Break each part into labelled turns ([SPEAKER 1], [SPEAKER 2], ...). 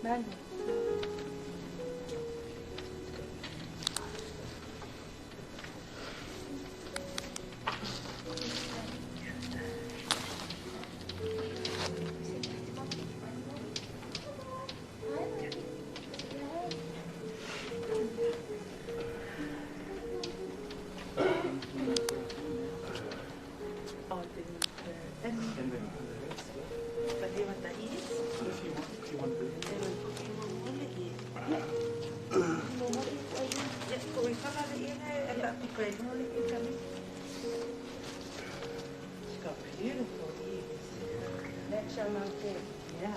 [SPEAKER 1] Ben. She's got beautiful ears. Yeah.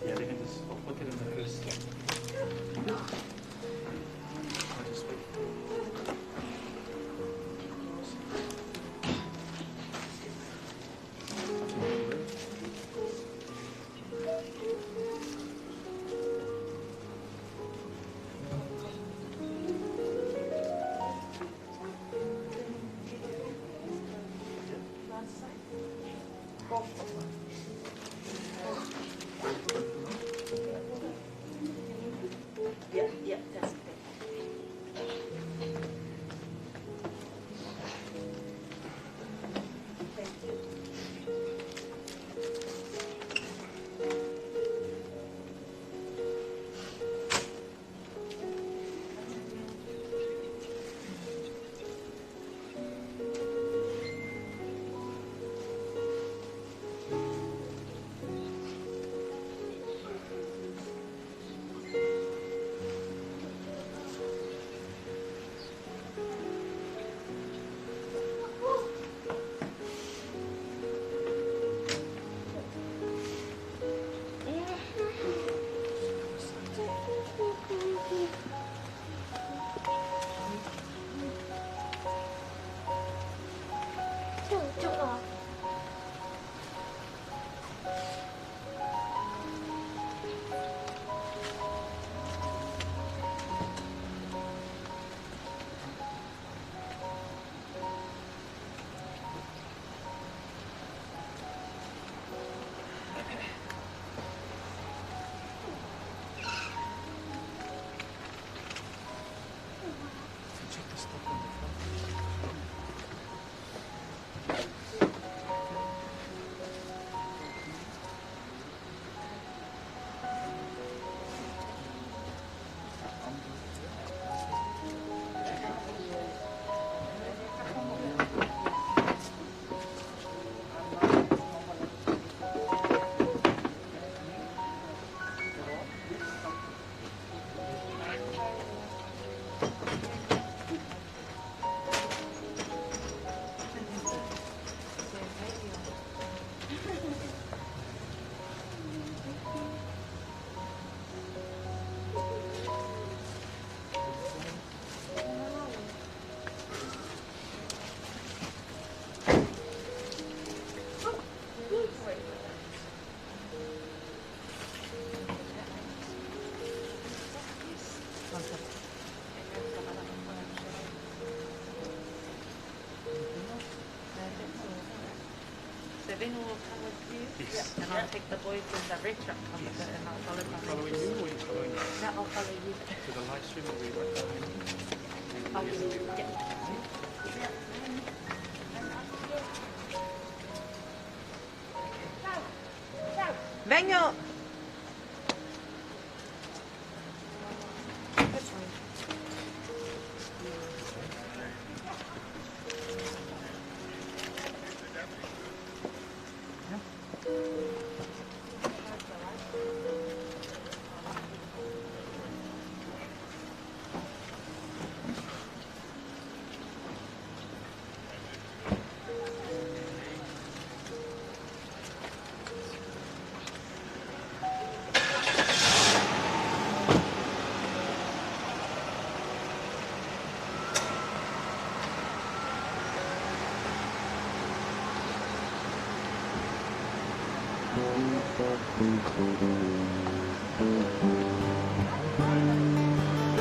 [SPEAKER 2] Yeah, they can just, I'll put it in the hearse. I'll just wait.
[SPEAKER 1] Yeah, yeah. And I'll take the boys in the red truck on the bit and I'll follow behind.
[SPEAKER 2] Following you or are you following us?
[SPEAKER 1] No, I'll follow you.
[SPEAKER 2] To the live stream will be right behind you.
[SPEAKER 1] I'll be, yeah. Vengo!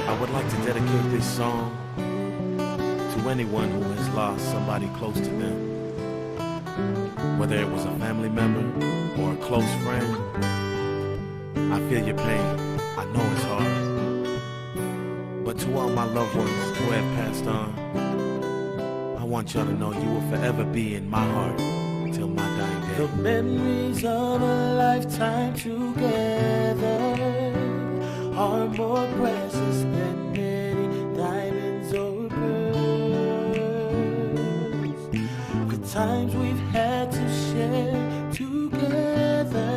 [SPEAKER 3] I would like to dedicate this song to anyone who has lost somebody close to them. Whether it was a family member or a close friend, I feel your pain. I know it's hard. But to all my loved ones who have passed on, I want y'all to know you will forever be in my heart till my dying day.
[SPEAKER 4] The memories of a lifetime together are more precious than any diamonds or pearls. The times we've had to share together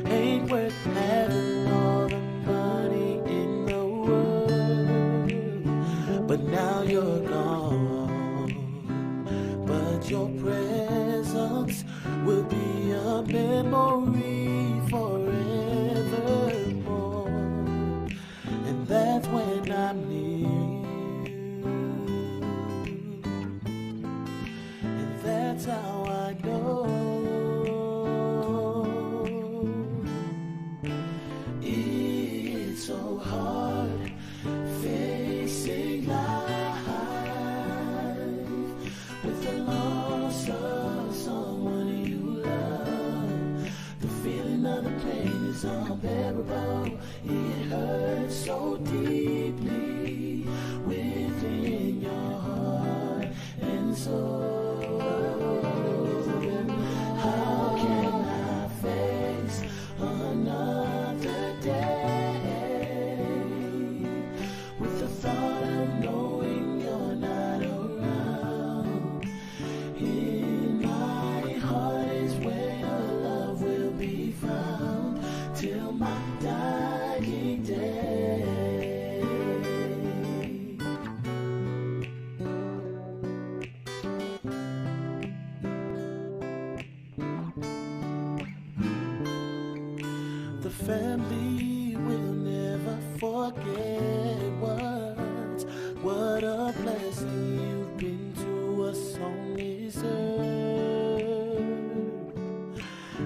[SPEAKER 4] ain't worth having all the money in the world. But now you're gone, but your presence will be a memory forevermore. And that's when I'm near you. And that's how I know it's so hard facing life with the loss of someone you love. The feeling of the pain is unbearable. It hurts so deeply within your heart and soul. How can I face another day with the thought of knowing you're not around? In my heart is where your love will be found till my dying day. The family will never forget what a blessing you've been to us on this earth.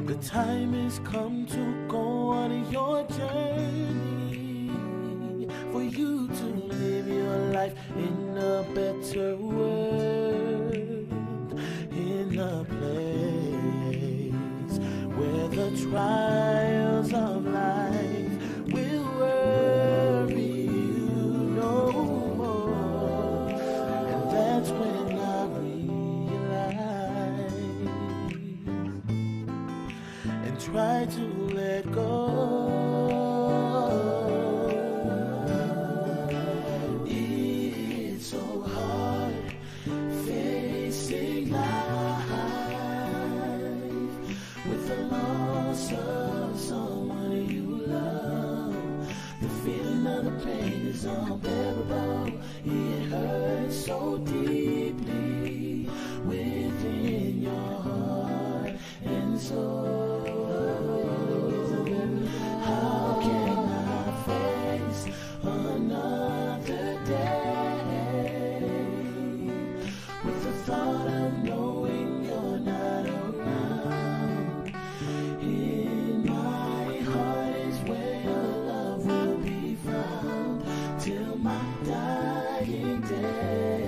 [SPEAKER 4] The time has come to go on your journey, for you to live your life in a better world, in a place where the trials of life will worry you no more. And that's when I realize and try to let go. It's so hard facing life with the loss of someone you love. The feeling of the pain is unbearable. It hurts so deeply within your heart and soul. How can I face another day with the thought of knowing you're not around? In my heart is where your love will be found till my dying day.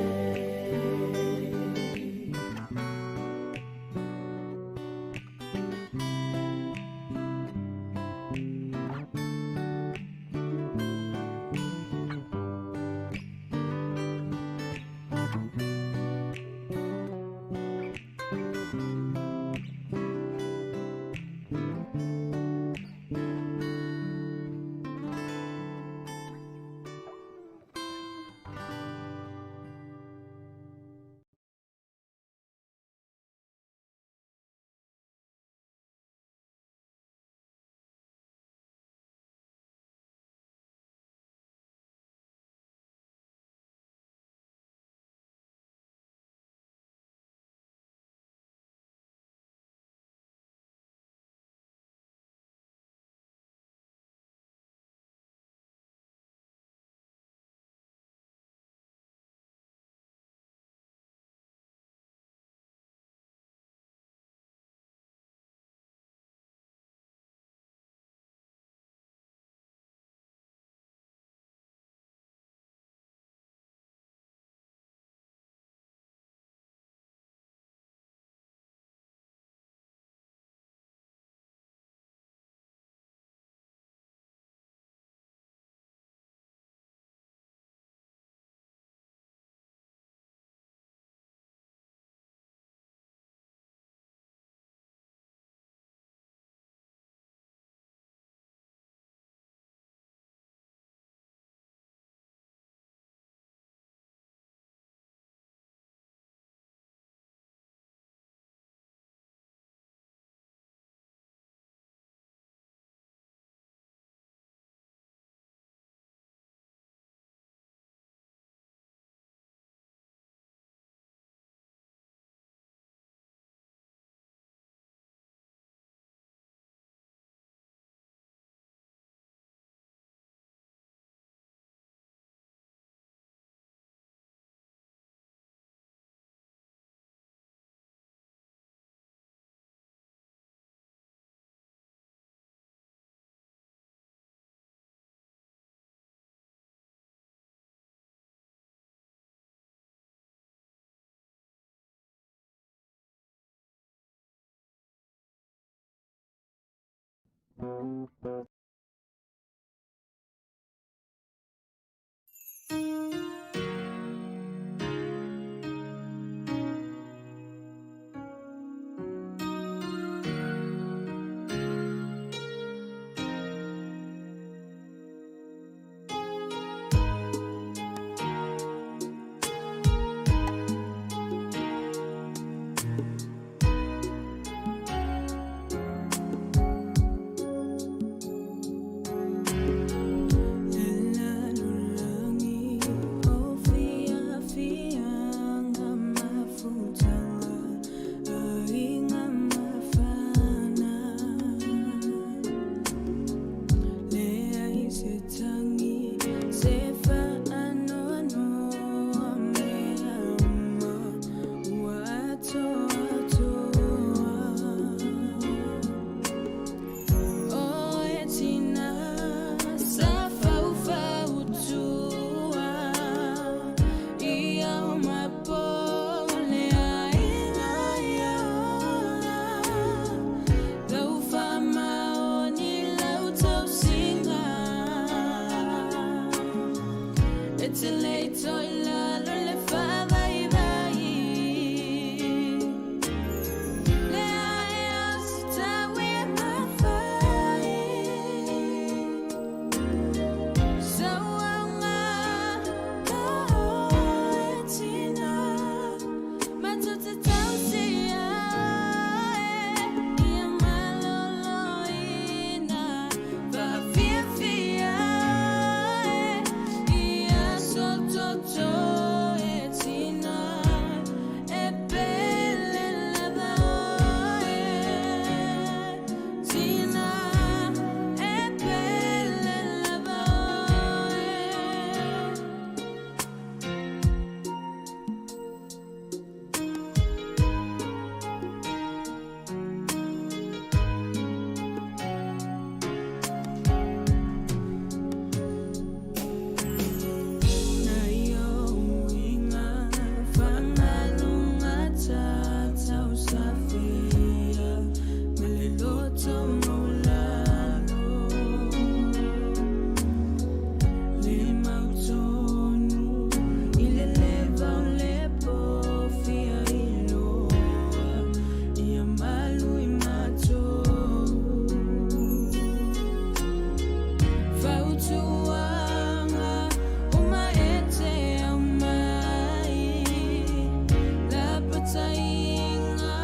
[SPEAKER 5] Lapatainga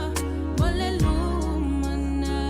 [SPEAKER 5] mo le lumanai.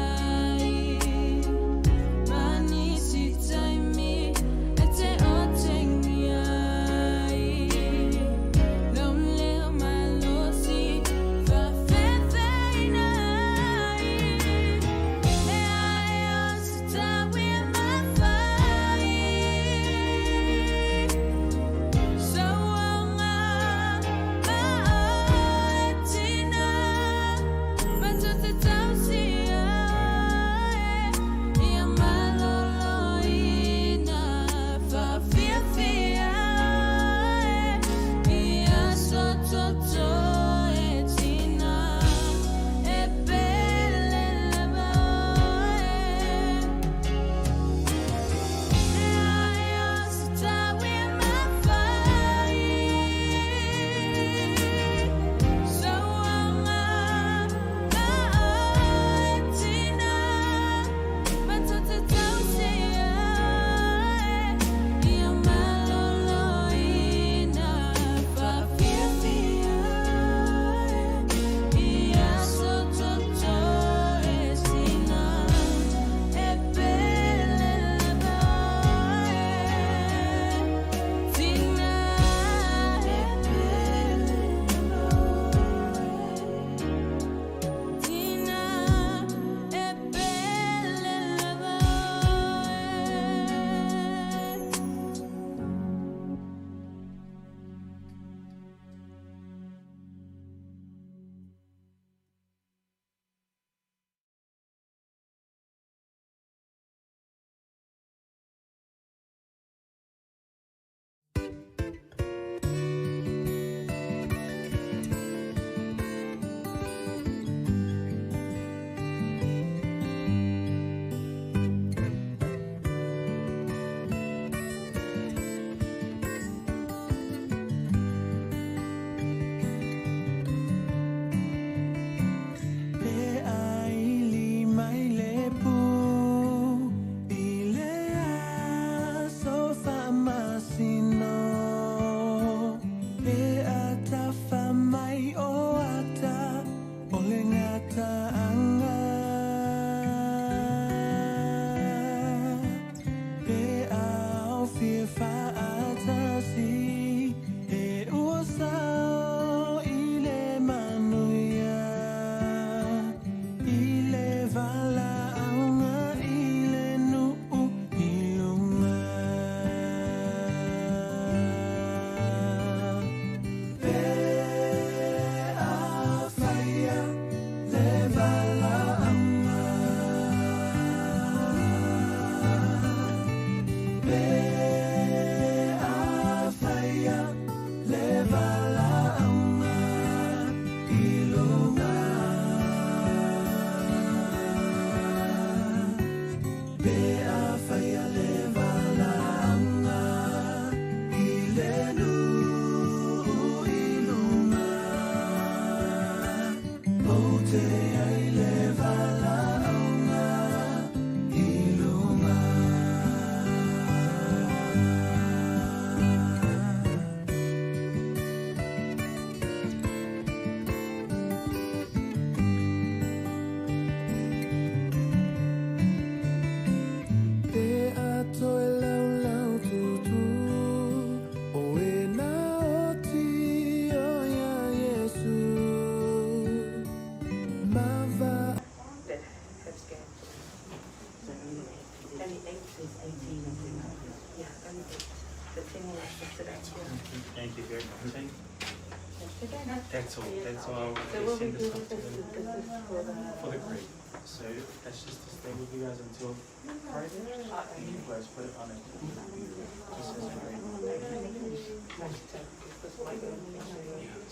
[SPEAKER 2] That's all. That's all.
[SPEAKER 1] So what we
[SPEAKER 2] Send
[SPEAKER 1] do
[SPEAKER 2] this
[SPEAKER 1] with
[SPEAKER 2] off to
[SPEAKER 1] this
[SPEAKER 2] them
[SPEAKER 1] is, this is for the.
[SPEAKER 2] for the grade. So that's just to stay with you guys until Friday. And you guys put it on a just as a grade.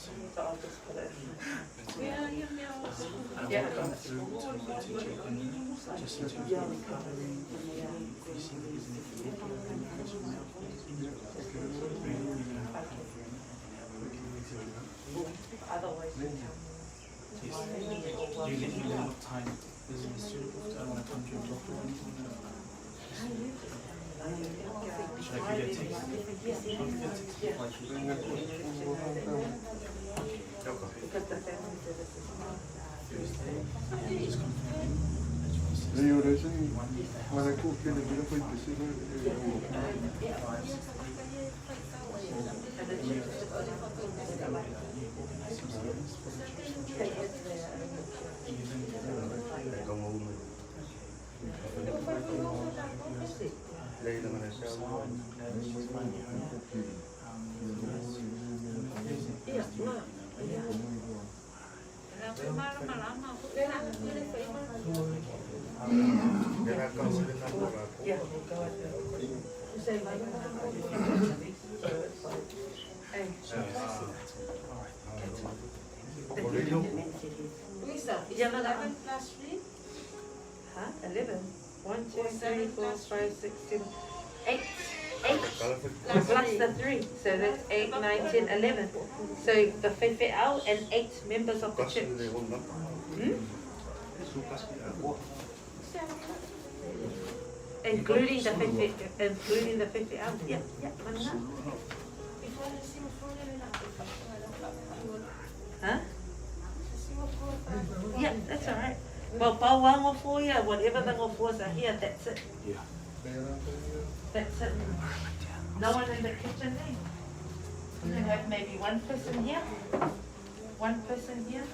[SPEAKER 1] So I'll just put it.
[SPEAKER 2] I
[SPEAKER 1] Yeah.
[SPEAKER 2] will come through tomorrow to check on you, just in terms of recovery. If you see there's anything that you have any questions, please come through and have a look at it.
[SPEAKER 1] Otherwise, you tell me.
[SPEAKER 2] Yes. Do you let me know what time is it suitable? I don't want to come to your doctor or anything. Should I give you a text? I'll give you a text. Like,
[SPEAKER 1] Because the family services.
[SPEAKER 2] Thursday, and just confirming that your sister
[SPEAKER 5] Ei ora se
[SPEAKER 2] one leave the house
[SPEAKER 5] mana ku kene kene ko te se
[SPEAKER 2] at 5, 6,
[SPEAKER 1] And the church is
[SPEAKER 2] you organize some service for the church. The church
[SPEAKER 1] They have their own.
[SPEAKER 2] even so, and I'm glad that she's finally home. With you guys. If there's anything else, do let me know, yeah?
[SPEAKER 1] Yeah, we'll go at the. So like, so it's like, hey.
[SPEAKER 6] Lisa, is
[SPEAKER 1] Yeah, but
[SPEAKER 6] 11 plus 3?
[SPEAKER 1] Huh? 11? 1, 2,
[SPEAKER 6] Or
[SPEAKER 1] 3,
[SPEAKER 6] seven
[SPEAKER 1] 4,
[SPEAKER 6] plus
[SPEAKER 1] 5, 6, 7, 8. 8
[SPEAKER 6] Plus
[SPEAKER 1] plus
[SPEAKER 6] three.
[SPEAKER 1] the 3. So that's 8, 9, 10, 11. So the Fefe and 8 members of the church. Hmm? Including the Fefe, including the Fefe Yeah, yeah, mana. Huh? Yeah, that's all right. Well, pau four, yeah, whatever the ngofos are here, that's it.
[SPEAKER 2] Yeah.
[SPEAKER 1] That's it. No one in the kitchen eh? You can have maybe one person here, one person here.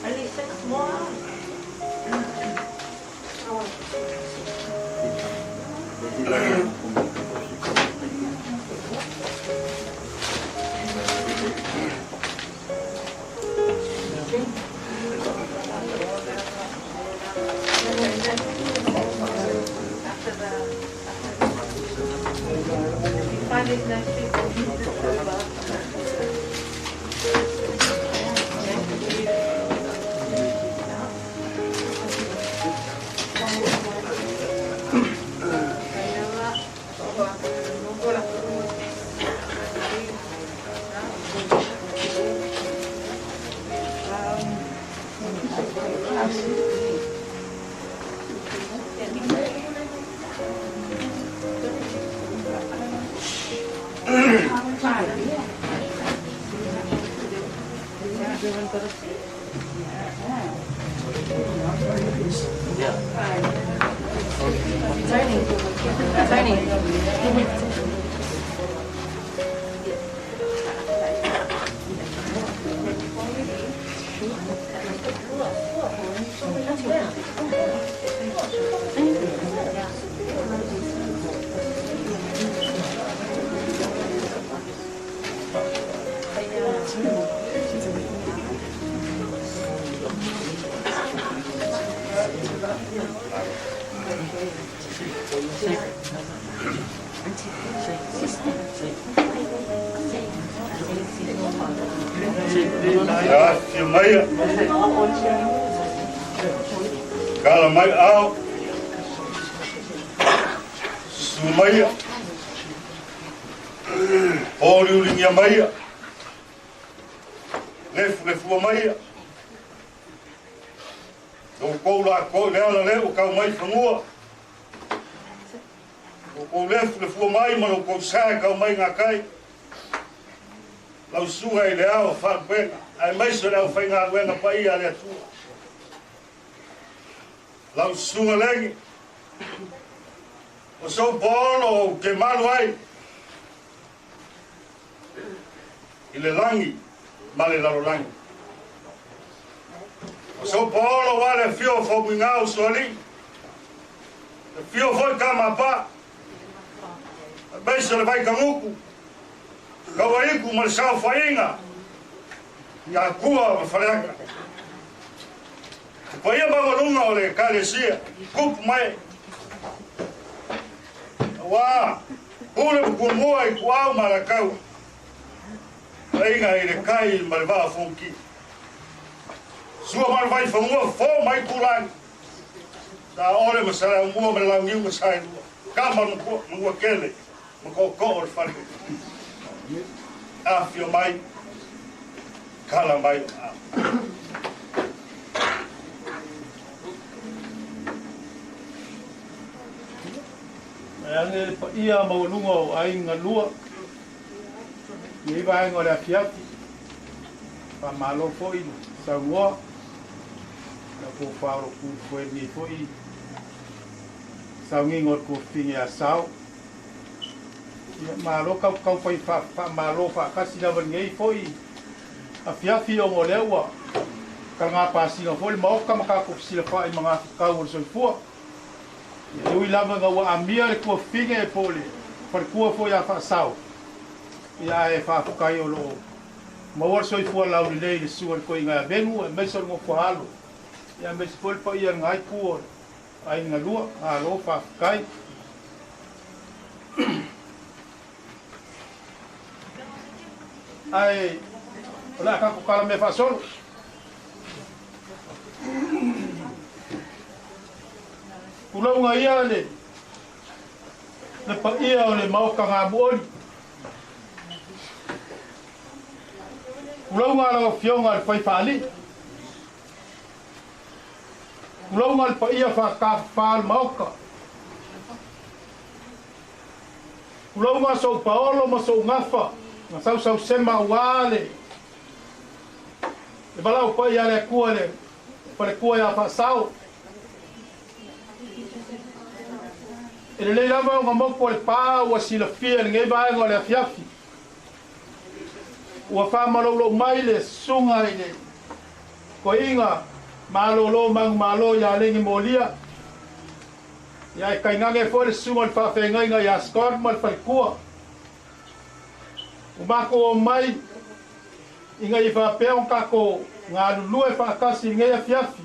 [SPEAKER 1] Only 6 more. After the, you find there's no people,
[SPEAKER 5] Ia afifio maia, kala mai ao, susu maia, pōliuligia maia, lefulefua maia, loukou lakou i le ala lea ua kau mai i fanua, loukou lefulefua mai ma loukou sa e kau mai gakai, lau susuga i le Ao o Faalupega, aemaise o le aufaigaluega paia a le Atua. Lau susuga Legi, o sou paolo ou te malu ai i le lagi ma le lalolagi. O sou paolo ua le afio o Faumuiga o Sualii, le afio foi Kamapa, aemaise o le Vaikagutu, Kauaiku ma le saofaiga i Akua ma Faleata. Le paia maualuga o le Ekalesia, kupu mai aua pule ma kuamua i Kuau ma Alataua, aiga i le tai ma le vaa o Fonoti. Sua ma le Vaifanua, fo ma Itulagi, Saole ma Saleaumua ma le Launiu ma Saelua, Kama ma Manuatele ma tootoo o le fale. Afio mai, kala mai o au.
[SPEAKER 7] E age le paia maualuga o aiga lua i nei vaega o le afiafi. Faamalo foi le saunoa lau tofa o lo o tu foe lenei foi sauniga o le tuafafine ia Sao. Ia, malo kau fai faamalo faatasi lava i lenei foi afiafi ona o lea ua talaga pasina foi le Maota ma tatou fesilafai ma gafatau o le soifua. Ia, e ui lava ina ua amia le tuafafine po o le faletua foi ia Faasao, ia ae faafetai o lo o maua le soifua laulelei i le susu a le toeaina ia Venu aemaise o le nofo a alo, ia aemaise foi le paia o lena itu o Aiga lua, malo faafetai. Ae o le a tatou tala mea faasolo. Tulauga ia le le paia o le Maota Gamuoli. Tulauga lau Afioga i le Faifaalii. Tulauga le paia faatafafa o le Maota. Tulauga sou paolo ma sou gafa na sausausema aua le le valaau paia a le Atua i le faletua ia Faasao. E lelei lava ona motu o le pa ua silafia i lenei vaega o le afiafi. Ua faamaloulou mai le susuga i le Toeaina malolo manumalo ia Legi Molia, ia e tainane foi le susuga o le faafeagaiga ia Scott ma le faletua. Ua matou omai ina ia faapea ona tatou galulue faatasi i lenei afiafi,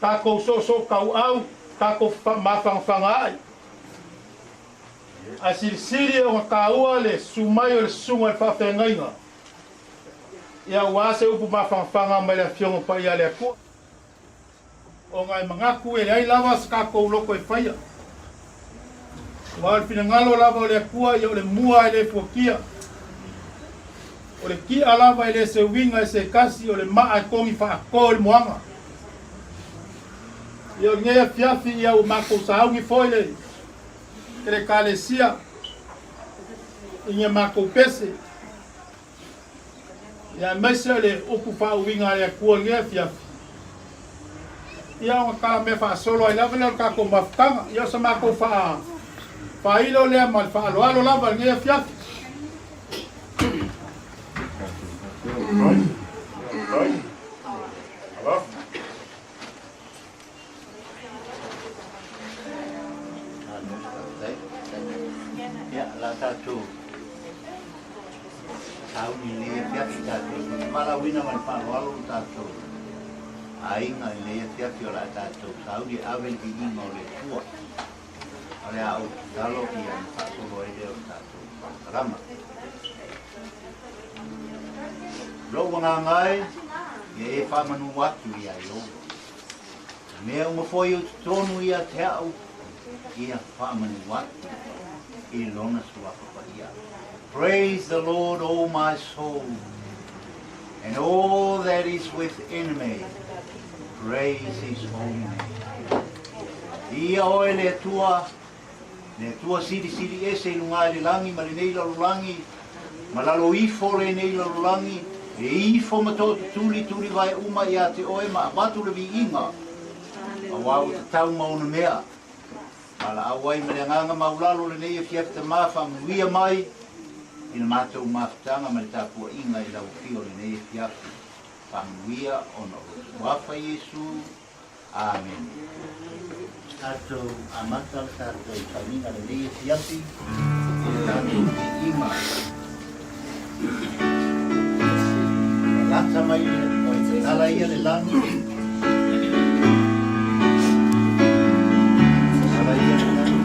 [SPEAKER 7] tatou soosootauau, tatou mafanafana ai. Ae silisili ona taua le susu mai o le susuga i le faafeagaiga. Ia aua se upu mafanafana mai le Afioga Paia a le Atua. Ona e manatu e leai lava se tatou loto e faia. Aua o le finagalo lava o le Atua ia o le mua e le fuatia. O le ti'a lava e le se uiga e se tasi o le maa e togi faato i le moaga. Ia o lenei afiafi ia ua matou sauni foi le Ekalesia i ni a matou pese. Ia aemaise o le upu faauiga a le Atua i lenei afiafi. Ia ona tala mea faasolo ai lava lea o le tatou mafutaga. Ia o sa matou faa faailo lea ma le faaaloalo lava i lenei afiafi.
[SPEAKER 8] Ia, la tatou sauni i lenei afiafi tatou te valaauina ma le faaaloalo lo tatou aiga i lenei afiafi o le a tatou sauni e ave le viiga o le Atua. O le a ou tatalo ia ona faasolo ai lea o le tatou polokalama. Lou agaga e, ia e faamanu atu ia Ieova. O mea uma foi o i totonu ia te au, ia faamanu atu i lona suafa paia. Praise the Lord, O my soul, and all that is within me. Praise his holy name. Ia oe le Atua, le Atua silisili ese i luga i le lagi ma lenei lalolagi, ma lalo ifo o lenei lalolagi, e ifo ma tootutuli tulivae uma ia te oe ma avatu le viiga, auā ua tatau ma ona mea. Valaau ai ma le agaga maulalo lenei afiafi Tamā faamanuia mai i le matou mafutaga ma le tapuaiga i lau afio lenei afiafi. Faamanuia ona o lou Suafa Iesu. Amene. Tatou amata le tatou sauniga lenei afiafi i le tatou viiga. Ua lata mai oi tatala ia le lagi. Tatala ia le lagi.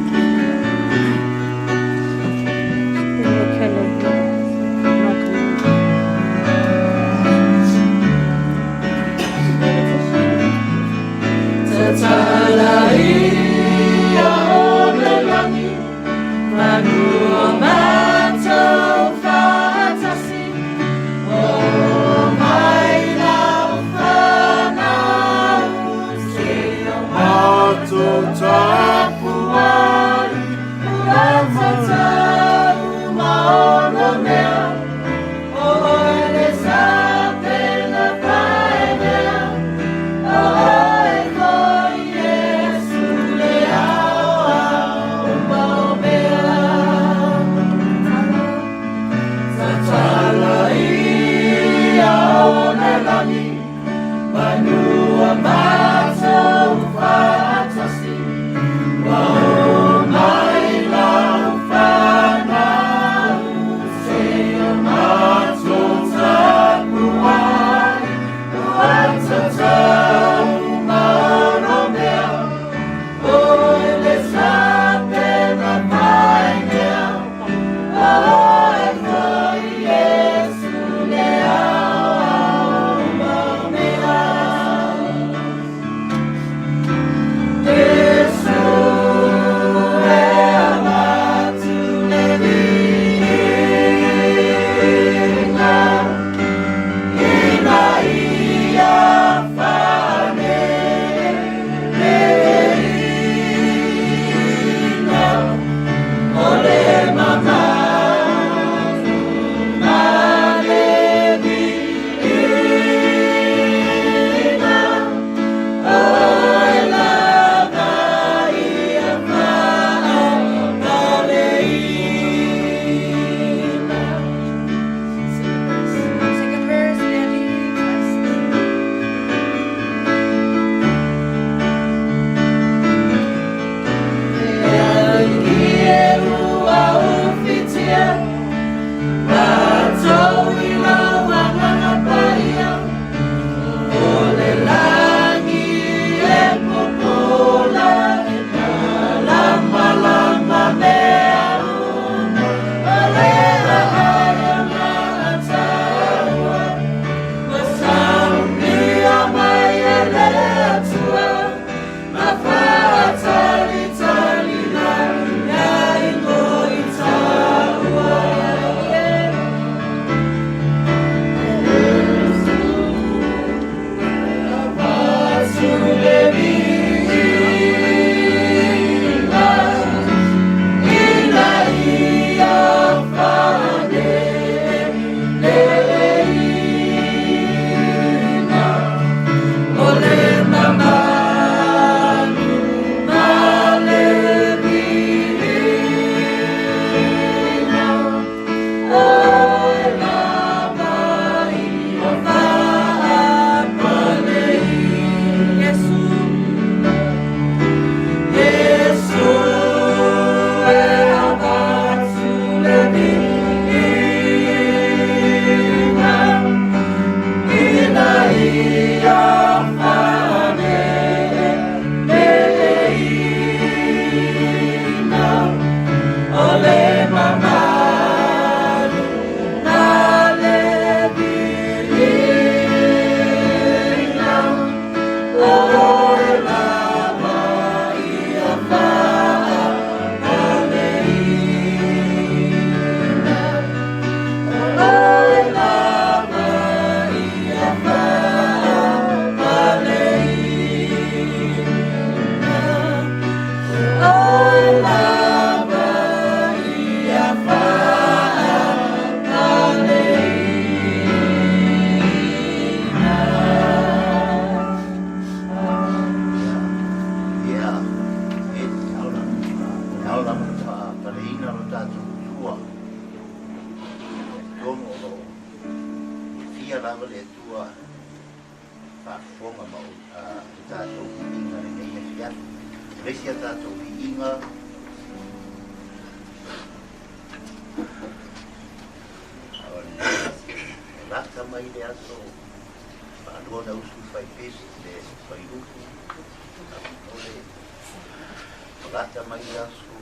[SPEAKER 8] talitonu o loo fia lava le Atua faafofoga ma le tatou viiga lenei afiafi. O le isi a tatou viiga o le lata mai le aso faalua na usu faipesi le failufu o le lata mai le aso.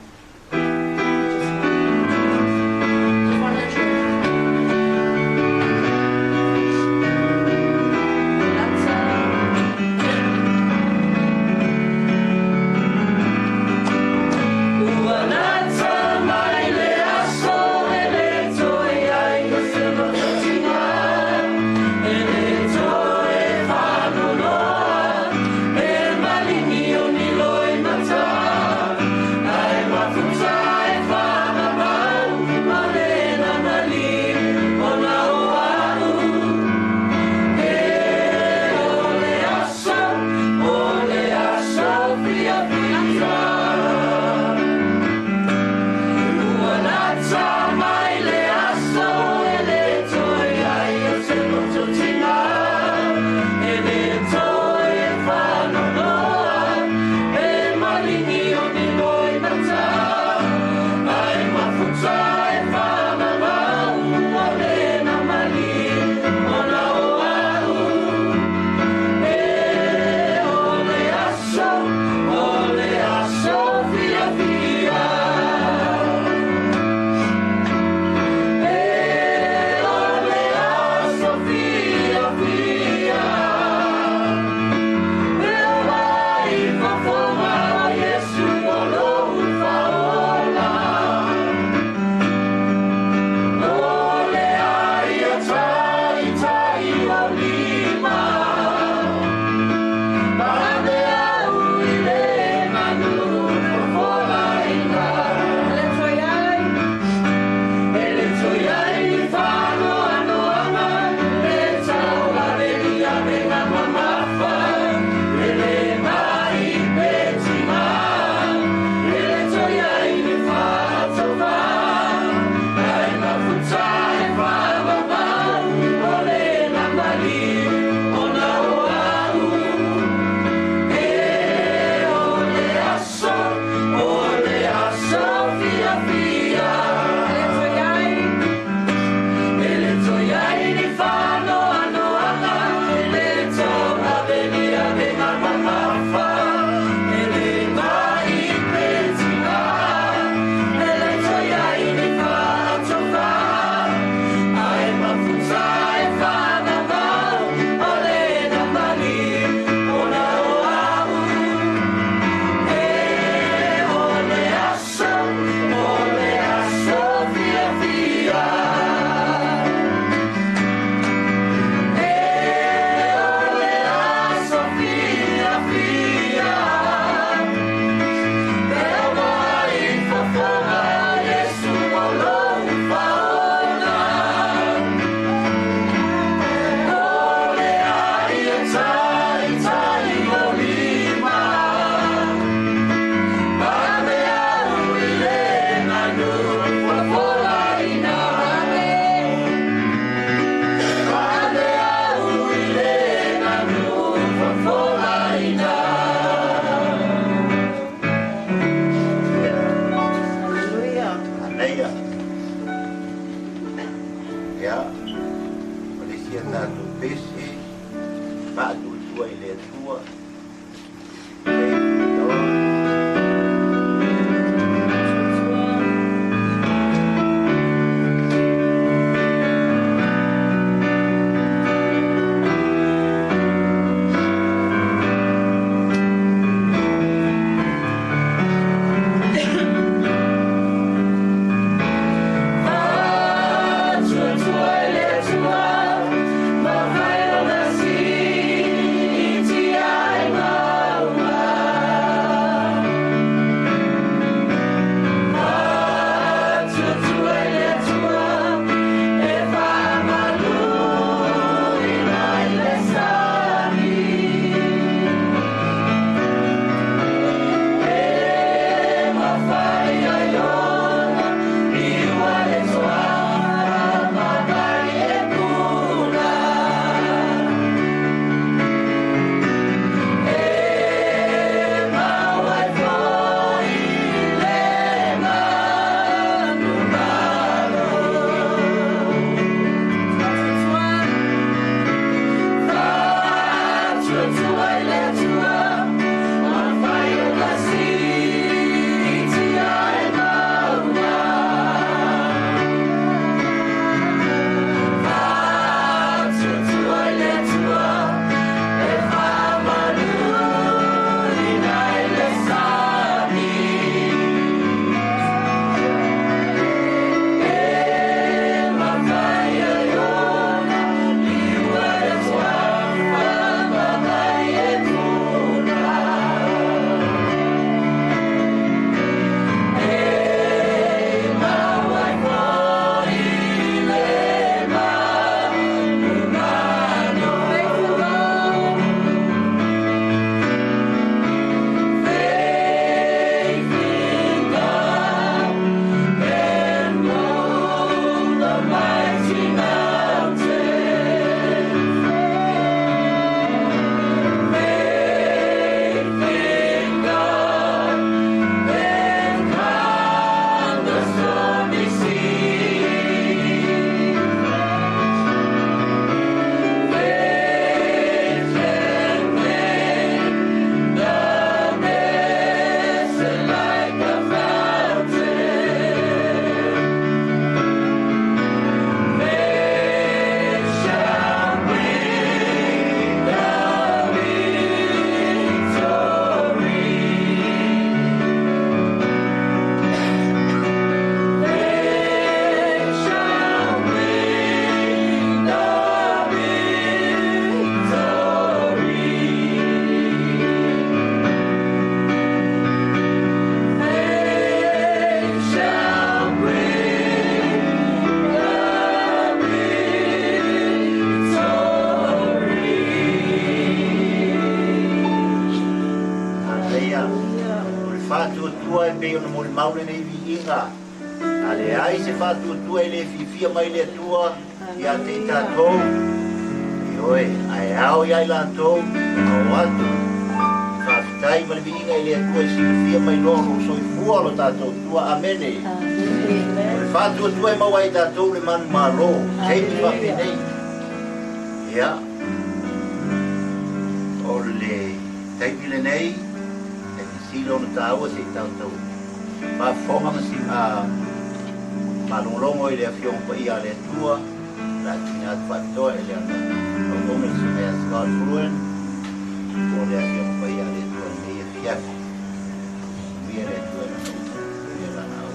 [SPEAKER 4] Tua,
[SPEAKER 8] lelei ona molimau lenei viiga. A leai se faatuatua e le fiafia mai le Atua ia te i tatou, ioe, ae ao ia i latou ona o atu le faafetai ma le viiga i le Atua e silafia mai loa o lo o soifua lo tatou Atua. Amene. O le faatuatua e maua ai e tatou le manumalo, taimi faapenei. Ia, o le taimi lenei, e sili ona taua se i tatou faafofoga ma si malogologo i le Afioga Paia a le Atua, o le a tuuina atu faapitoa e le ana auauna le Susuga ia Scott Fruin po le Afioga Paia a le Atua i lenei afiafi. Manuia le Atua i lana upu, manuia lana auauna.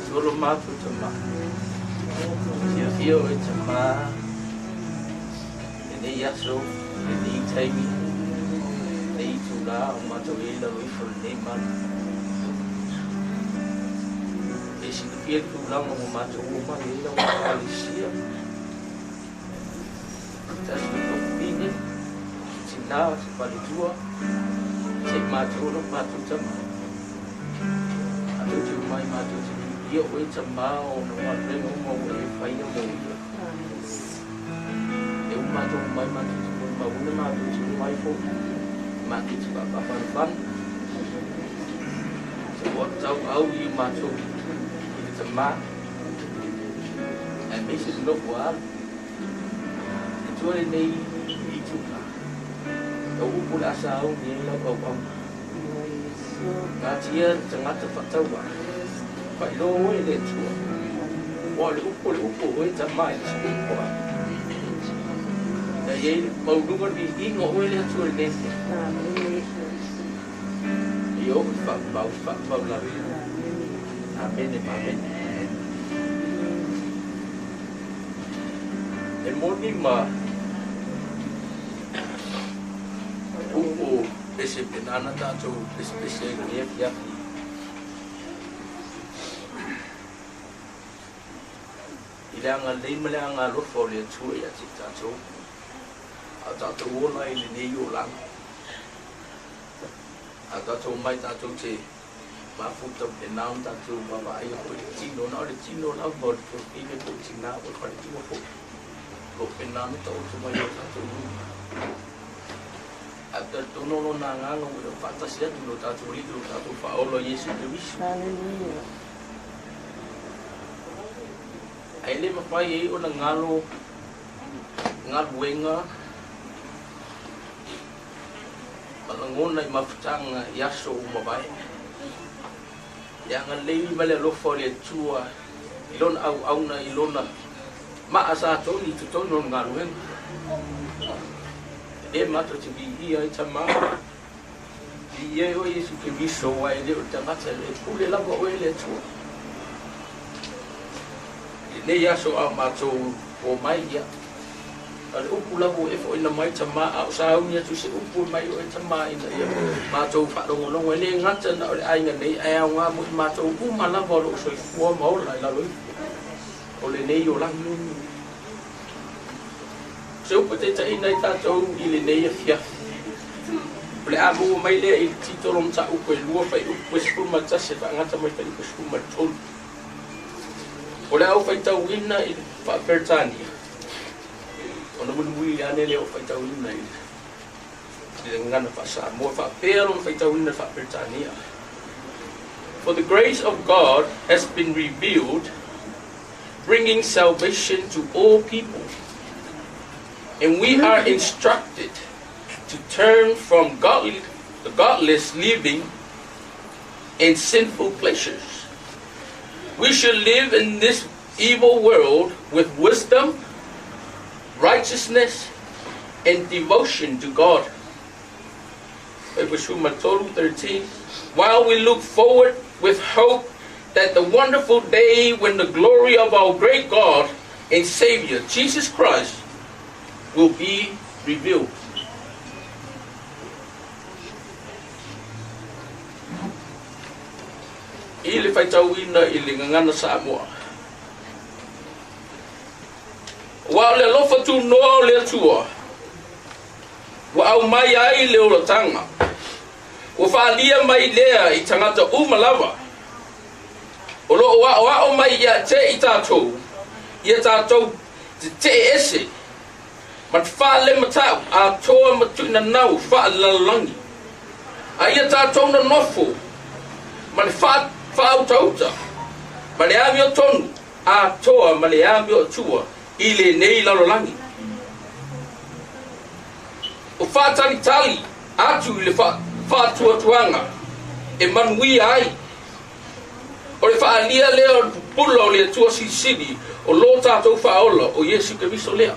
[SPEAKER 9] Solo matou tama. Fiafia oe tama. Lenei aso, lenei taimi, lenei itulā o matou i ai i lalo ifo o lenei malu. E silafia le tulaga ua matou oo mai ai lau Ekalesia. Se tasi o tofine, se tinā, se faletua, se i matou o lo matou tama. Matou te omai matou te viia oe tama ona o galuega uma ua e faia mo ia. Lea ua matou omai matou te molimauina matou te omai foi matou te faapaafanufanu. Se ua tauau i matou i le tama aemaise le nofo a alu. E tua lenei itula, lau upu o le a sauni ai lau auauna. Natia le tagata faatauvaa, faailoa oe e le Atua, aua o le upu o le upu o oe tama e le se upu a. Na i ai le maualuga le viiga o oe le Atua i lenei mea. Ia oo i le faavavau, faavavau lava. Amene ma amene. E moni ma upu pese pena na tatou pesepese ai i lenei afiafi. I le agalelei ma le agalofa o le Atua ia te i tatou, a o tatou ola i lenei olaga, a o tatou omai tatou te mafuta pena ona tatou vaavaaia foi le tino, na o le tino lava o le tuafafine po o tina po o le faletua foi, o lo o pena ona taoto mai o tatou luma. Ae ou talitonu o Lona Agaga ua le o faatasi atu i lo tatou Alii lo tatou Faaola o Iesu Keriso. Ae le mafai ai ona galo galuega ma lagona i mafutaga i aso ua mavae. Le agalelei ma le alofa o le Atua i Lona auauna i Lona maa sa toni i totonu o le galuega. E le matou te viia ai Tama, viia ai oe Iesu Keriso, aua e le o le tagata e pule lava oe le Atua. I lenei aso a o matou omai ia, A o le upu lava ua e foaina mai Tama, a o sauni atu se upu e mai oe Tama ina ia matou faalogologo, e le gata na o le aiga nei, ae aoga mo i matou uma lava o lo o soifua ma ola i lalo ifo o lenei olaga. O se upu e taitaiina ai tatou i lenei afiafi, o le a maua mai lea i le titolo o mataupu e lua, fuaiupu e 11 e faagata mai fuaiupu e 13. O le a ou faitauina i le faa-Peretania, ona mulimuli ane lea o faitauina i le gagana faa-Samoa, faapea lona faitauina i le faa-Peretania. For the grace of God has been revealed, bringing salvation to all people. And we are instructed to turn from godly, the godless living and sinful pleasures. We should live in this evil world with wisdom, righteousness, and devotion to God. 13, while we look forward with hope that the wonderful day when the glory of our great God and Savior, Jesus Christ, will be revealed. I le faitauina i le Gagana Samoa. Aua o le alofa tunoa o le Atua ua aumai ai le olataga, ua faaalia mai lea i tagata uma lava. O lo o aoao mai ia te i tatou, ia tatou tetee ese ma le faalematau atoa ma tuuinanau faalelalolagi, a ia tatou nonofo ma le faautauta ma le amiotonu atoa ma le amiotua i lenei lalolagi. O faatalitali atu i le faatuatuaga e manuia ai. O le faaalia lea o le pupula o le Atua Silisili o lo tatou Faaola o Iesu Keriso lea.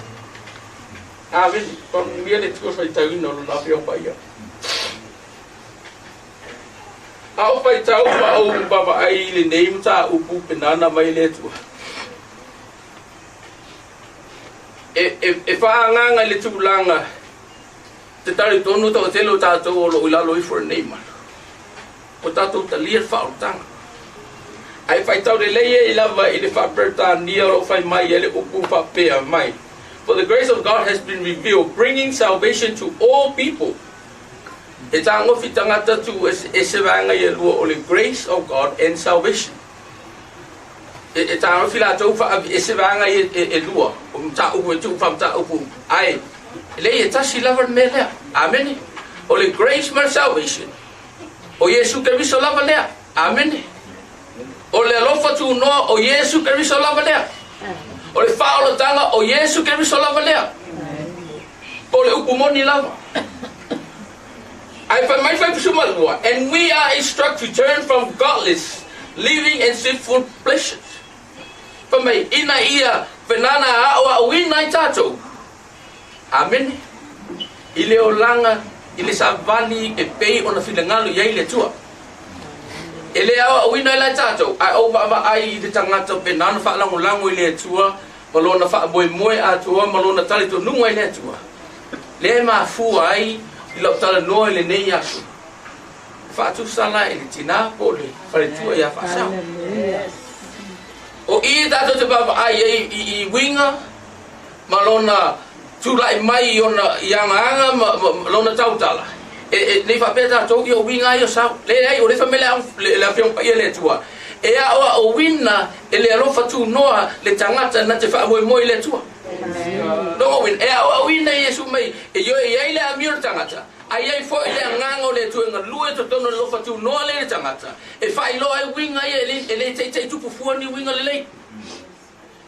[SPEAKER 9] Amene. Faamanuia le Atua faitauina o Lona Afioga Paia. A ou faitau ma ou vaavaai i lenei mataupu penana mai le Atua, e, e, e faaagaga i le tulaga te talitonu toatele o tatou o lo o i lalo ifo lenei malu. Ua tatou talia le faaolataga. Ae faitau lelei ai lava i le faa-Peretania o lo o fai mai ai le upu faapea mai, For the grace of God has been revealed, bringing salvation to all people. E tagofi tagata tuu ese vaega ia e lua o le grace of God and salvation. E, e tagofi latou faaviese vaega ia e, e lua, o mataupu e tuu faamataupu, ae leai e tasi lava le mea lea. Amene. O le grace ma le salvation. O Iesu Keriso lava lea. Amene. O le alofa tunoa o Iesu Keriso lava lea. O le faaolataga o Iesu Keriso lava lea. Po o le upu moni lava. Ae fai mai Faipusuma And we are instructed to turn from godless living and sinful pleasures. Fai mai, ina ia penana aoaoina ai tatou. Amene. I le olaga, i le savali e pei ona finagalo i ai le Atua. E le aoaoina ai la tatou, ae ou vaavaai i le tagata pe na ona faalagolago i le Atua ma lona faamoemoe atoa ma lona talitonuga i le Atua. Lea e mafua ai i lau talanoa i lenei aso, e faatusa la i le tinā po o le faletua ia Faasao. O i tatou te vaavaai ai i, i uiga ma lona tulai mai i ona i agaaga ma, ma, ma lona tautala, e, e, nei faapea tatou ia uiga ai o sao. Leai, o le fai mai le, le Afioga Paia le Atua, e aoaoina e le alofa tunoa le tagata na te faamoemoe i le Atua. Lona uiga, e aoaoina e Iesu mai, e ioe i ai le amio o le tagata, a i ai foi le agaga o le Atua e galue totonu o le alofa tunoa lea i le tagata, e faailoa ai uiga ia e le, e le teitei tupu fua ni uiga lelei.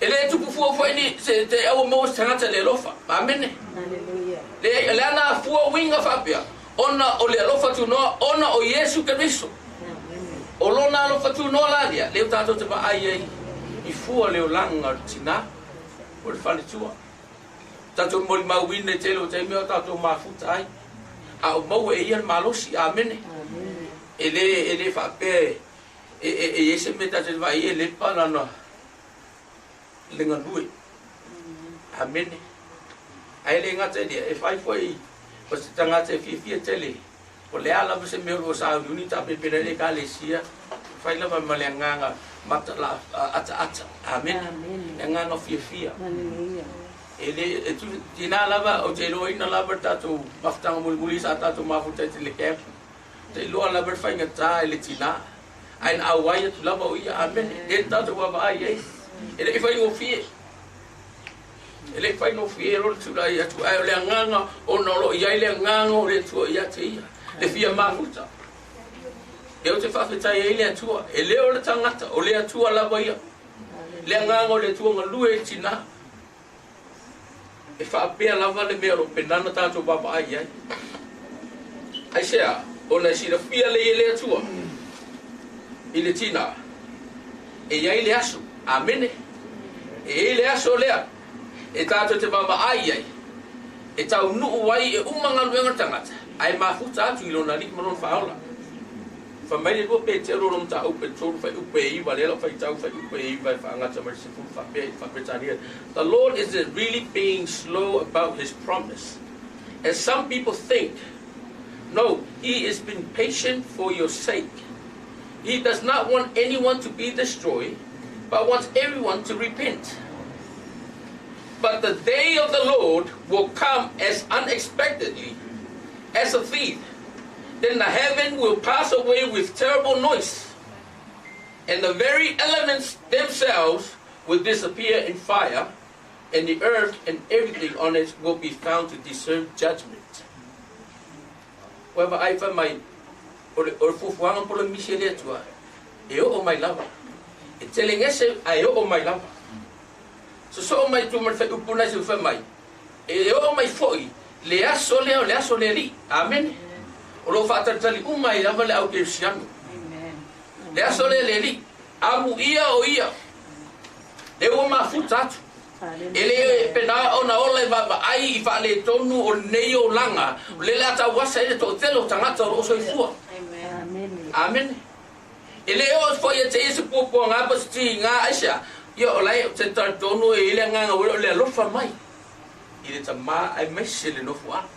[SPEAKER 9] E le tupu fua foi ni se te aua maua se tagata le alofa. Amene. Leai, o le ana afua uiga faapea, ona o le alofa tunoa, ona o Iesu Keriso. O lona alofa tunoa la lea, lea ua tatou te vaai ai i fua le olaga o le tinā, o le faletua. Tatou molimauina i tele o taimi o tatou mafuta ai, a o maua e ia le malosi. Amene. E le, e le faapea e, e, e, e i ai se mea tatou te vaai e lepa lana le galue. Amene. Ae le gata i lea, e fai foi ma se tagata e fiafia tele, o le a lava se mea o lo o sauniuni tapepena i le ekalesia, fai lava ma le agaga mata la ataata. Amene. Le agaga fiafia. E le, e tu, tina lava, o te iloaina lava le tatou mafutaga mulimuli sa tatou mafuta i te le camp. Te iloa lava le faigata i le tina. Ae na auai atu lava o ia. Amene. E tatou vaavaai ai. E le i faigofie. E le i faigofie lona tulai atu, ae o le agaga ona o lo o i ai le agaga o le Atua ia te ia, le fia mafuta. E ou te faafetai ai le Atua, e le o le tagata, o le Atua lava ia. Le agaga o le Atua galue i tinā. E faapea lava le mea o lo o penana tatou vaavaai i ai. Aisea? Ona e silafia lelei e le Atua i le tinā e i ai le aso. Amene. E i ai le aso lea e tatou te vaavaai i ai, e taunuu ai e uma galuega tagata, ae mafuta atu i lona Alii ma lona Faaola. Fai mai le 2 Petero lona mataupu e 3 fuaiupu e 9, lea lau faitau fuaiupu e 9 e faagata mai le 10 faapea i le Faa-Peretania, The Lord isn't really being slow about his promise, as some people think. No, he is been patient for your sake. He does not want anyone to be destroyed, but wants everyone to repent. But the day of the Lord will come as unexpectedly as a thief. Then the heaven will pass away with terrible noise, and the very elements themselves will disappear in fire, and the earth and everything on it will be found to deserve judgment. Ua vaai fai mai, o le, o le fuafuaga po o le misi a le Atua, e oo mai lava. E telegese ae oo mai lava. Sosoo mai tua ma le faaiupu lena i fai mai, e oo mai foi le aso lea o le aso o le Alii. Amene. O lo o faatalitali uma ai lava le au kerisiano. Le aso lea le Alii, amuia o ia, lea ua mafuta atu. E le pena ona ola e vaavaai i faaletonu o lenei olaga, o lea o le a tauasa ai le toatele o tagata o lo o soifua. Amene. E le oo foi ia te ia se puapuaga po o se tiga aisea, ia o la e ou te talitonu e i ai le agaga ua o le alofa mai i le Tama aemaise le nofoaga.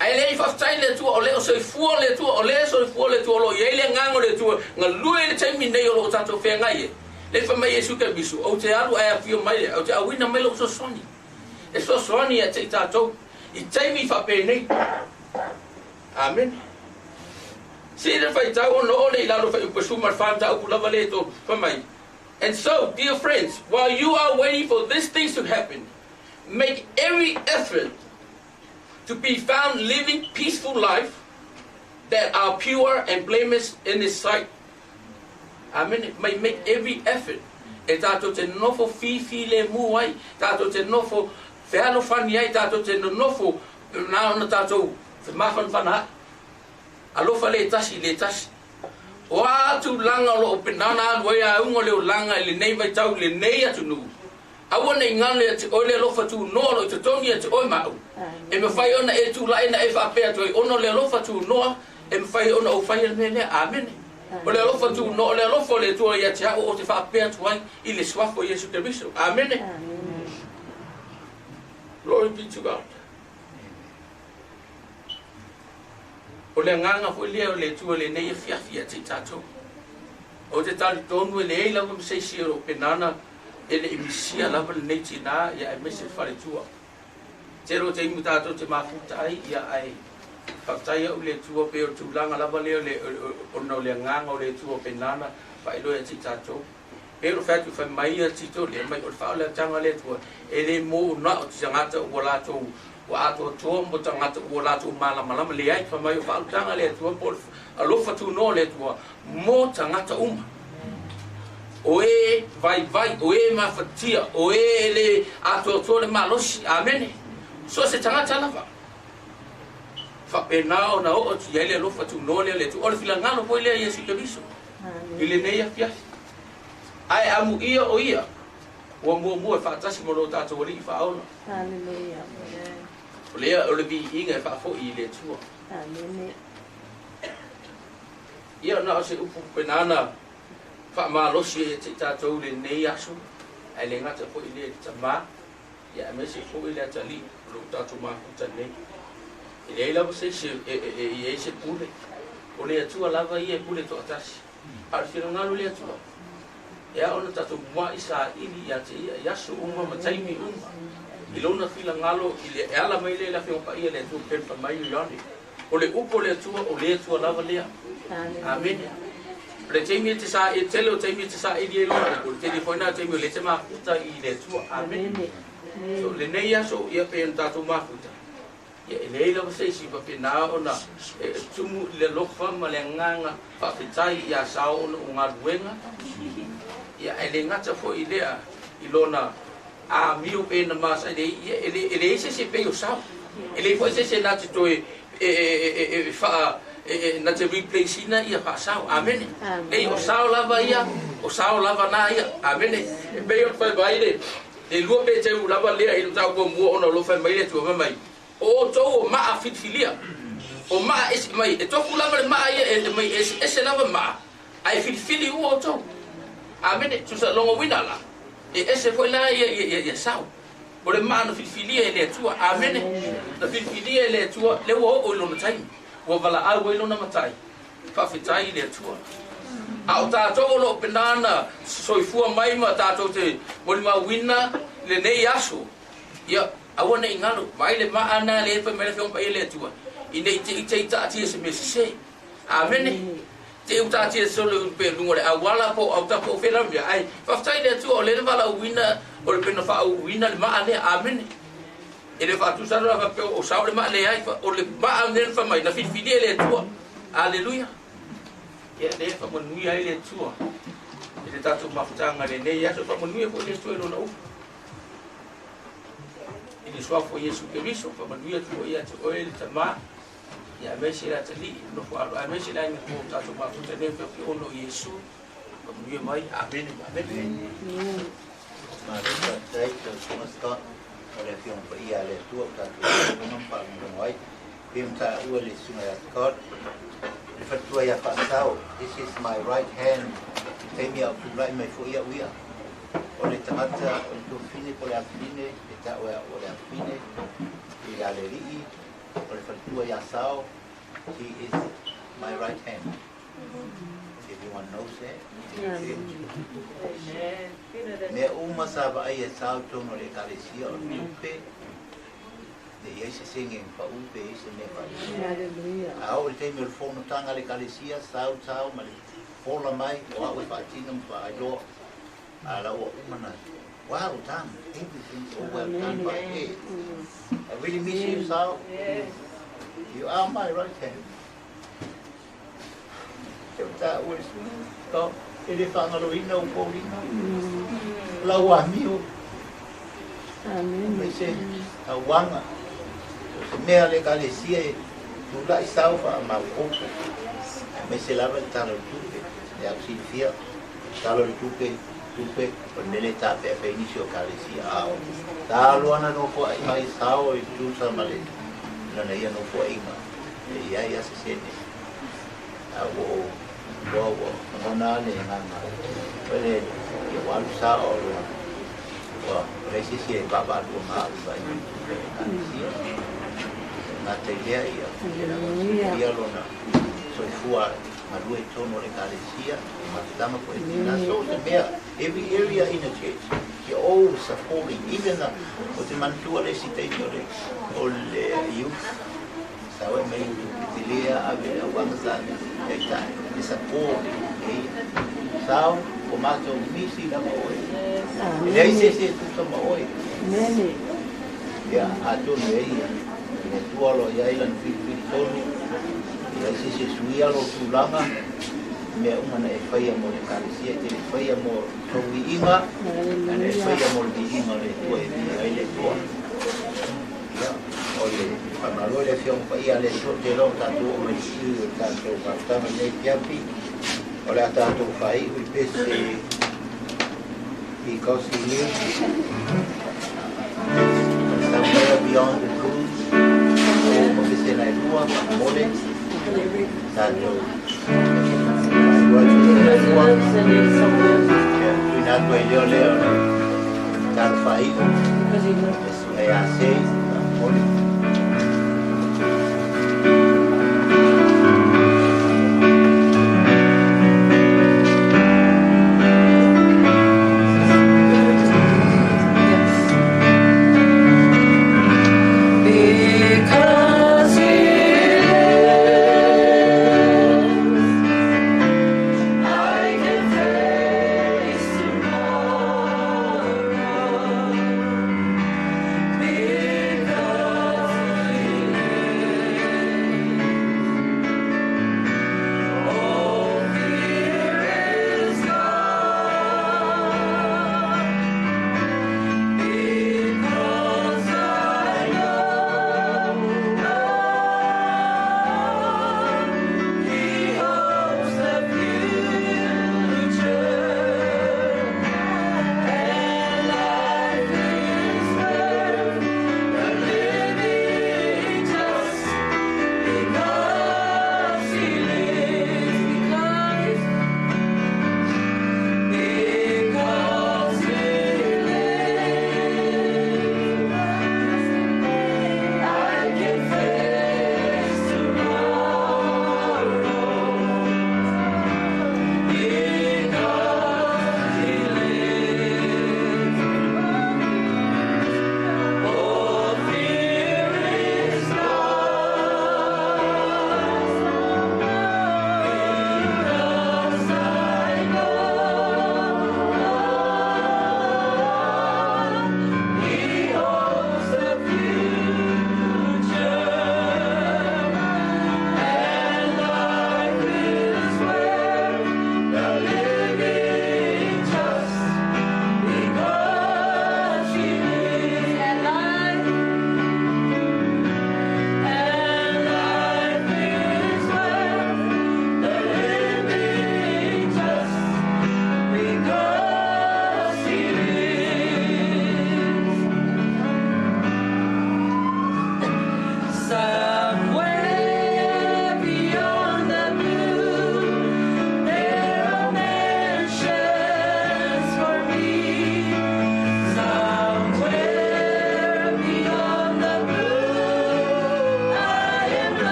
[SPEAKER 9] Ae le i faafetai le Atua o lea o soifua le Atua, o lea e soifua le Atua, o lo o i ai le Agaga o le Atua galue i le taimi nei o lo o tatou feagai ai. Lea fai mai Iesu Keriso, Ou te alu ae afio mai lea, ou te auina mai lou fesoasoani, e fesoasoani ia te i tatou i taimi faapenei. Amene. Sili le faitau ona oo lea i lalo fai upu e 14 mataupu lava lea e tolu, fai mai, And so, dear friends, while you are waiting for these things to happen, make every effort to be found living peaceful life that are pure and blameless in His sight. Amene. Mai make every effort e tātou te nofo fīfīlēmū ai, tātou te nofo fealofani ai, tātou te nonofo nā ona tātou whemāwhanawhana ai. Alofa le tasi, le tasi. O a tulaga o lo o penana alu ai a auga o le olaga i lenei vaitau i lenei atunuu, Aua ne i galo ia te oe le alofa tunoa o lo o i totonu ia te oe ma au. E mafai ona e tulai na e faapea atu ai, ona o le alofa tunoa, e mafai ona ou faia le mea lea. Amene. O le alofa tunoa, o le alofa o le Atua ia te au ou te faapea atu ai i le Suafa o Iesu Keriso. Amene. Glory be to God. O le agaga foi lea o le Atua i lenei afiafi ia te i tatou. Ou te talitonu e leai lava ma se isi o lo o penana e le i misia lava lenei tinā ia aemaise le faletua. Tele o taimi tatou te mafuta ai ia ae faafetai au i le Atua pei o le tulaga lava lea o le ona o le agaga o le Atua o penana faailoa ia te i tatou. Pei ona fai atu fai mai ia Tito lea mai o le faaoleataga a le Atua e le mo na o te tagata ua latou ua atoatoa mo tagata ua latou malamalama leai fai mai o faaoletaga a le Atua po o le alofa tunoa o le Atua mo tagata uma. O e vaivai, o e mafatia, o e e le atoatoa le malosi. Amene. So o se tagata lava. Faapena ona oo atu i ai le alofa tunoa lea o le Atua. O le finagalo foi lea Iesu Keriso i lenei afiafi. Ae amuia o ia ua muamua e faatasi ma lo tatou Alii Faaola.
[SPEAKER 1] Hallelujah.
[SPEAKER 9] O lea o le viiga e faafoi i le Atua.
[SPEAKER 1] Amene.
[SPEAKER 9] Ia na o se upu pena na faamalosi ai ia te i tatou i lenei aso, ae le gata foi i lea i le Tama, ia aemaise foi le Atalii o lo o tatou mafuta nei. E leai lava se isi e i ai se pule, o le Atua lava ia e pule toatasi. A o le finagalo o le Atua, e ao ona tatou mua'i saili ia te Ia i aso uma ma taimi uma, i Lona finagalo i le e ala mai lea i le Afioga Paia le Atua pei ona fai mai Ioane. O le upu o le Atua, o le Atua lava lea. Amene. O le taimi e te sa, e tele o taimi e te saili ai lona upu, o le tele foi na taimi o lea e te mafuta i le Atua. Amene. So, lenei aso, ia pei ona tatou mafuta, ia e leai lava se isi faapena ona e tumu i le alofa ma le agaga faafetai ia Sao ona o galuega, ia ae le gata foi i lea i lona amio pe na masa e leai, ia e le, e leai se isi e pei o Sao. E leai foi se isi e na te toe e faa e na te replace ina ia faasao. Amene. Leai, o Sao lava ia, o Sao lava na ia. Amene. E pei ona fai mai le le lua Peteru lava lea i le mataupu muamua ona o lo o fai mai le Atua fai mai, O outou o maa filifilia, o maa ese mai, e tofu lava le maa ia e mai eseese lava maa, ae filifili ua outou. Amene. Tusa lona uiga la, e ese foi la ia ia ia Sao. O le maa na filifilia e le Atua. Amene. Na filifilia e le Atua, lea ua oo i lona taimi, ua valaau ai lona matai. Faafetai i le Atua. A o tatou o lo o pena na soifua mai ma tatou te molimauina lenei aso, ia, aua ne i galo, vaai le maa lena lea e fai mai ai le Afioga Paia le Atua, ina i te i te i taatia se mea sese. Amene. Te u taatia solo pe luga o le auala po o autafa po o fea lava mea, ae faafetai i le Atua o lea na valaauina o le pena faauuina le maa lea. Amene. E le faatusa atu la faapea o sao le maa, leai, o le maa lea na fai mai na filifilia e le Atua. Aleluia. Ia lea e faamanuia ai le Atua i le tatou mafutaga i lenei aso, faamanuia foi le Atua i lona upu. I le suafa o Iesu Keriso, faamanuia atu foi ia te oe le Tama, ia aemaise le atalii, le nofo alo, aemaise le aiga o tatou mafuta nei faapea ona o Iesu. Faamanuia mai. Amene ma amene.
[SPEAKER 8] Malo faafetai lau Susuga Scott o le Afioga Paia a le Atua ua tatou faafofoga ma faalogologo ai. Pei ona taua le Susuga ia Scott, le faletua ia Faasao, this is my right hand i taimi a o tulai mai foi au ia. O le tagata o le tuafafine po o le afafine, e tau e au o le afafine ia le alii, o le faletua ia Sao, he is my right hand. Everyone knows that. Mea uma sa vaai e sao tonu o le ekalesia o le tupe, ne i ai se senge pau pe i se mea faapea. A oo i le taimi o le fonotaga a le ekalesia, sau sao ma le fola mai, o au e faatino ma faailoa, a la ua uma na well done, everything's all well done by her. I really miss you, Sal. You are my right hand. Te o tāua le susuga, e le faagaloina ou foliga, lau amio, aemaise tauaga, o se mea le ekalesia e tulai sao faamaopoopo, aemaise lava le Tala o le Tupe, le au silafia, Tala o le Tupe, tupe, o le mea lea e tapeape ai nisi o ekalesia, a o talo ana nofoaiga ai sao i tusa ma le lana ia nofoaiga, e i ai lava se sene. A ua ou iloa ua lagona lava le agaga foi lea ia ua alu sao ua ua leai se isi e vaavaalua ma au i vaaiga i tupe a le Ekalesia. E gata i lea ia silafia lona soifua galue i totonu o le Ekalesia, e mafutaga foi e tina, so o se mea, every area in the church, he always supporting, even the, ou te manatua le isi taimi o le, o le youth, Sa oe mai i te lea ave le auaga sa e tae e support e ia. Sao o matou misi lava oe. E leai se isi e tusa ma oe. Ia atonu e ia le Atua o lo o i ai lana filifili tonu, e leai se isi e suia lou tulaga, mea uma na e faia mo le Ekalesia, e te le faia mo tou viiga, ae na e faia mo le viiga o le Atua e viia ai le Atua. Ia, o le faamalo i le Afioga Paia a le Atua, ou te iloa ua tatou oo mai i le iu o le tatou mafutaga i lenei afiafi. O le a tatou faaiu i pese Because He Lives, Somewhere Beyond the Blue, o pese na e lua, faamolemole, tatou faaiu atu i pese na e lua. Ia, tuuina atu ai lea o lea o le talo faaiu. E a sei, faamolemole.
[SPEAKER 4] Because he lives, I can face tomorrow. Because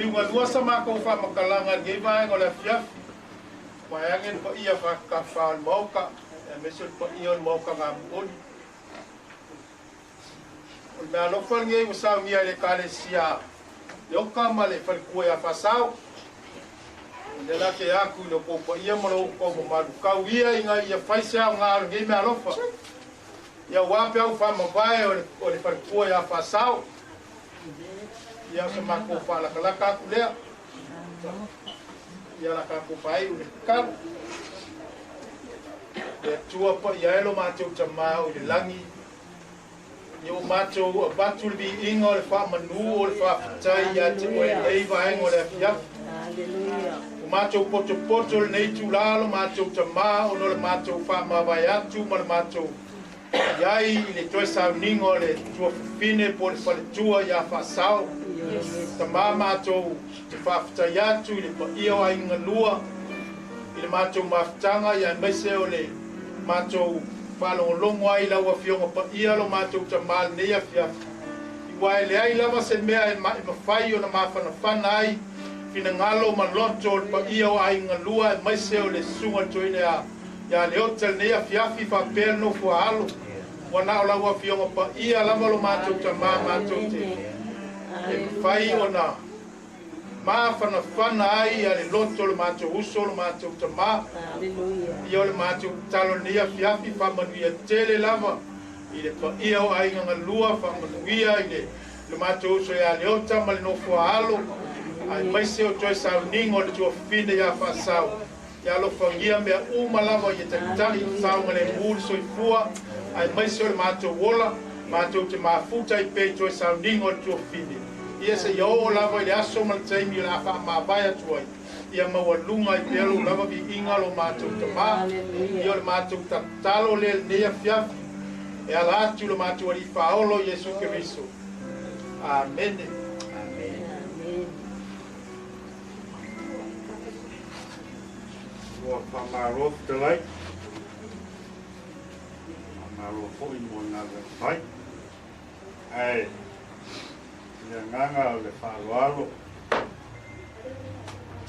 [SPEAKER 7] Liugalua sa makou faamatalaga i lenei vaega o le afiafi, vaeane le paia faatafā o le Maota, aemaise o le paia o le Maota gamuoli. O le meaalofa lenei ua saunia e le Ekalesia Leota ma le Faletua ia Faasao. O lea la te atu i lo outou paia ma lo outou mamalu, tau ia ina ia fai se aoga o lenei meaalofa. Ia aua peau faamavae o le Faletua ia Faasao. Ia o se matou faalatalata atu lea. Ia la tatou faaiu le tatalo. Le Atua paia e lo matou Tamā o i le lagi, ia ua matou avatu le viiga o le faamanu o le faafetai ia te oe i lenei vaega o le afiafi. Ua matou potopoto i lenei itulā lo matou Tamā ona o le matou faamavae atu ma le matou i ai i le toe sauniga o le tuafafine po o le faletua ia Faasao. Tamā matou te faafetai atu i le paia o aiga galua i le matou mafutaga ia aemaise o le matou faalogologo ai i lau Afioga paia lo matou Tamā lenei afiafi, aua e leai lava se mea e mafai ona mafanafana ai finagalo ma loto o le paia o aiga galua aemaise o le susuga i le toeaina ia Leota lenei afiafi faapea le nofo a alo. Ua na o lau Afioga paia lava lo matou Tamā matou te e mafai ona mafanafana ai ia le loto o le matou uso o le matou Tamā. Ia o le matou tatalo lenei afiafi, faamanuia tele lava i le paia o aiga galua, faamanuia i le matou uso ia Leota ma le nofo a alo, aemaise o toe sauniga o le tuafafine ia Faasao. Ia alofagia mea uma lava ia talitali saogalemu le soifua aemaise o le matou ola, matou te mafuta ai pea i toe sauniga o le tuafafine. Ia seia oo lava i le aso ma le taimi o le a faamavae atu ai, ia maualuga ai pea lou lava viiga lo matou Tamā. Ia o le matou tatalo lea i lenei afiafi e ala atu i lo matou Alii Faaolo Iesu Keriso. Amene.
[SPEAKER 5] Ua faamalo fetalai, faamalo foi mo le galuega fai. Ae i le agaga o le faaaloalo,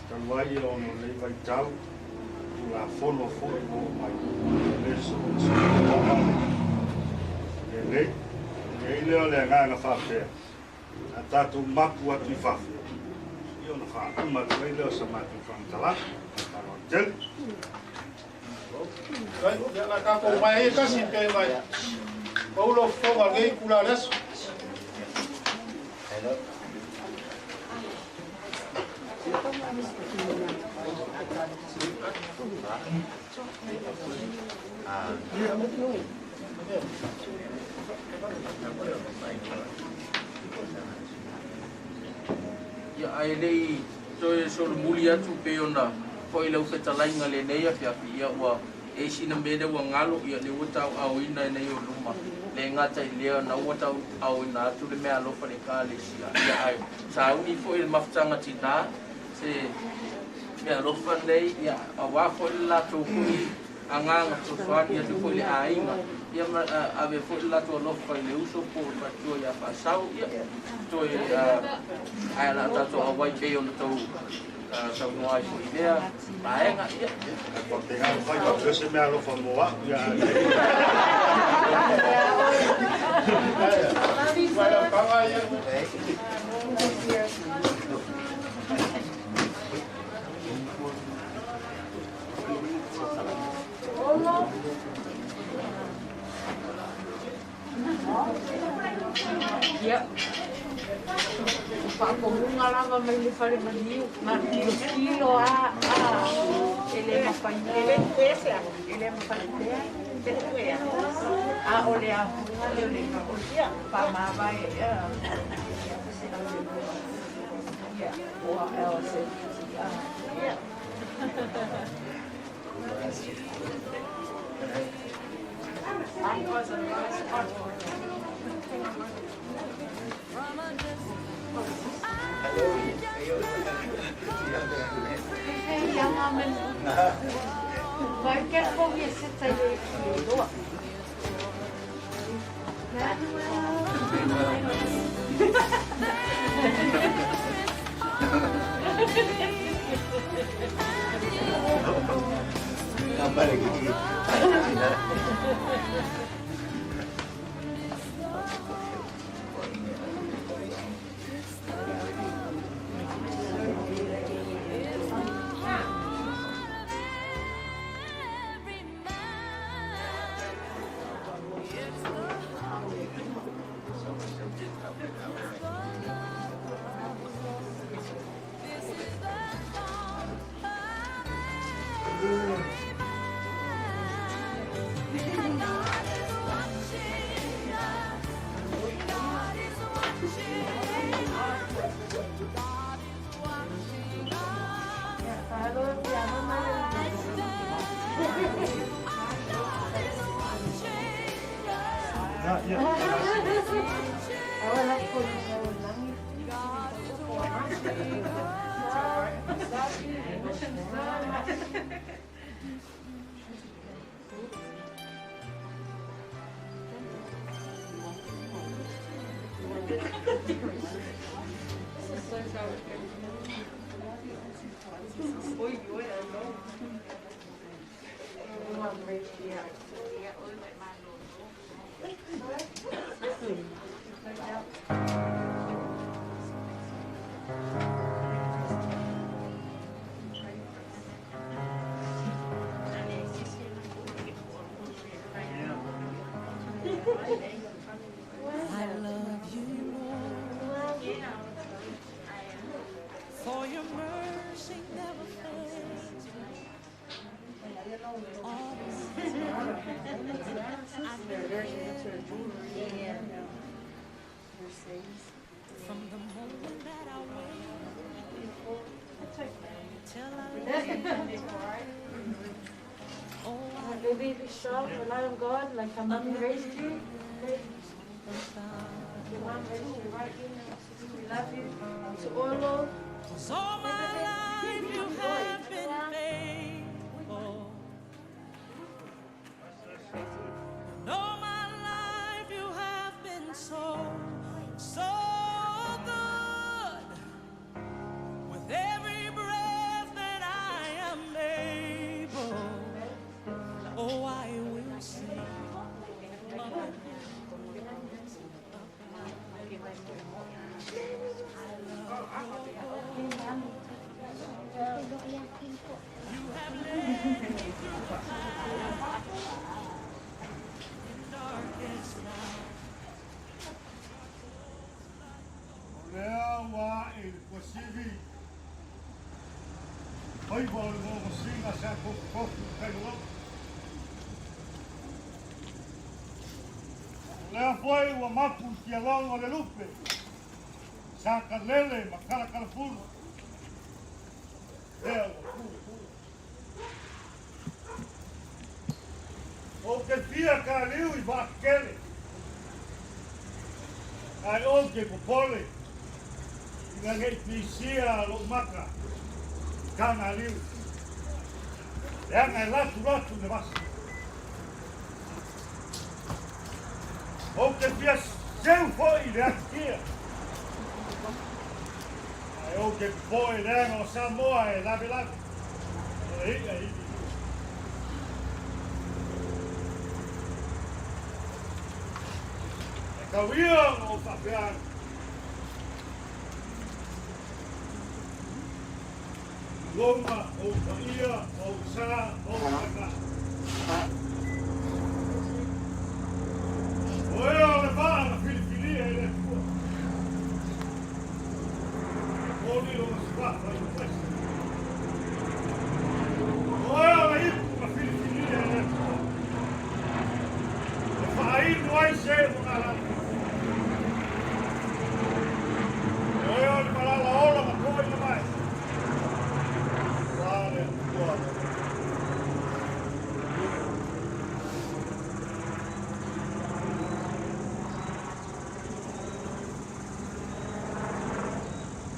[SPEAKER 5] talu ai ona o lenei vaitau, Tulafono foi ua oo mai, e le soona soona lenei. E i ai lea o le agaga faapea, a tatou mapu atu i fafo, ia ona faauma atu ai lea o sa matou faamatalaga. Faaaloalo tele.
[SPEAKER 7] Ia la tatou mai ai e tasi pe mai. Paulo fofoga o lenei itula o le aso.
[SPEAKER 9] Ia, ae le i toe solomuli atu pei ona foi lau fetalaiga lenei afiafi, ia ua i ai sina mea lea ua galo, ia lea ua tauaaoina i nei o luma, le gata i lea na ua tauaaoina atu le meaalofa i le Ekalesia, ia ae sauni foi le mafutaga tinā se meaalofa lenei, ia aua foi le latou foi agaga fesoasoani atu foi i le aiga, ia ma ave foi le latou alofa i le uso po o le faletua ia Faasau, ia toe ae o le a tatou auai pei ona tou saunoa ai foi i lea vaega, ia.
[SPEAKER 5] Faapena ona fai faapea se meaalofa mo au ia.
[SPEAKER 1] Ia, o faafofoga lava mai le fale maliu, ma tilotilo a, a, e le mafai e le mafai pea. A o le afuga le o le faamavae, ia, ua o se, ia.
[SPEAKER 4] I love you, Lord, for your mercy never fails me. All my I've been from the moment that I wake till I lay Oh, I
[SPEAKER 1] Baby, be strong, rely on God, like how mommy raised you. Okay? Your mom raised you right. We love you. To all.
[SPEAKER 4] 'Cause all my life you have been faithful. And all my life you have been so, so good. With every breath that I am able, oh, I will sing of the goodness of God. I love your voice. You have led me through the fire in darkest night.
[SPEAKER 5] O lea ua ae i le tuasivi faiva o le moomasiga sa tofutofu i tai lalaga. O lea foi ua mapu i tialogo o le lupe sa kalele ma kalakalafulu. Lea ua tu le pule. Ou te fia taliu i vaakekele, ae ou te popole ina nei pisia lou maka i taga liu, leaga e latulatu le vasa. Ou te fia seu foi i le atitia, ae ou te popoe leaga o Samoa e lavelave, o le i'a e ivi. E tau ia ona ou faapea atu, Tulouga ou paia, ou sa, ou faiga. O ea o le vaa na filifilia e le Atua, e momoli lona suafa i Ufaisa. O ea o le ipu na filifilia e le Atua, e faainu ai se ua galala. O ea o le malala ola ma toaina mai, ua le Atua ma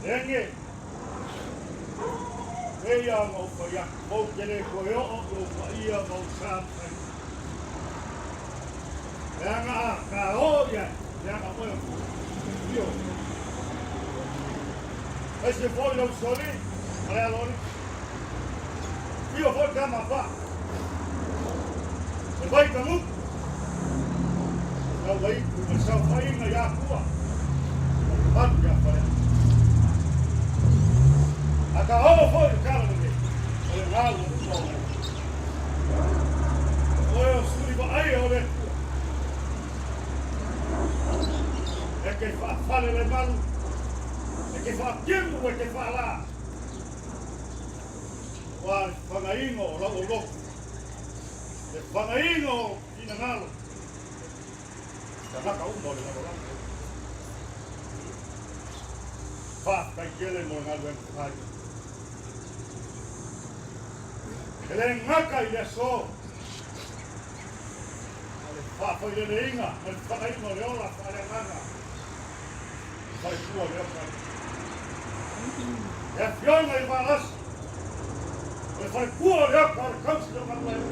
[SPEAKER 5] Ege, e ia ona ou fai atu, ou te le toe oo i ou paia ma ou sa ma faiga. Leaga a ka oo i ai, leaga oe o Io. Aise foi lau soli, ma le aloalii. Fio foi tama a pa. Le vai tagupu, o le tauaitu ma le saofaiga i Atua ma le mamalu ia Faleata. A ta oo foi le tala lenei, o le gau o uma o ai. O oe o suli vaaia o le Atua. E te faafale le malu, e te faatimu e te faalā. Aua le fagaina o lau olotu, le fagaina o finagalo, tagata uma o le lalolagi. Faafetai tele mo le galuega fai. E le gata i le aso, a o le faafaileleina ma le fagaina o le ola faaleagaga i faletua o le oka. Le afioga i le Valasi, o le faletua o le oka o le tausi o galuega.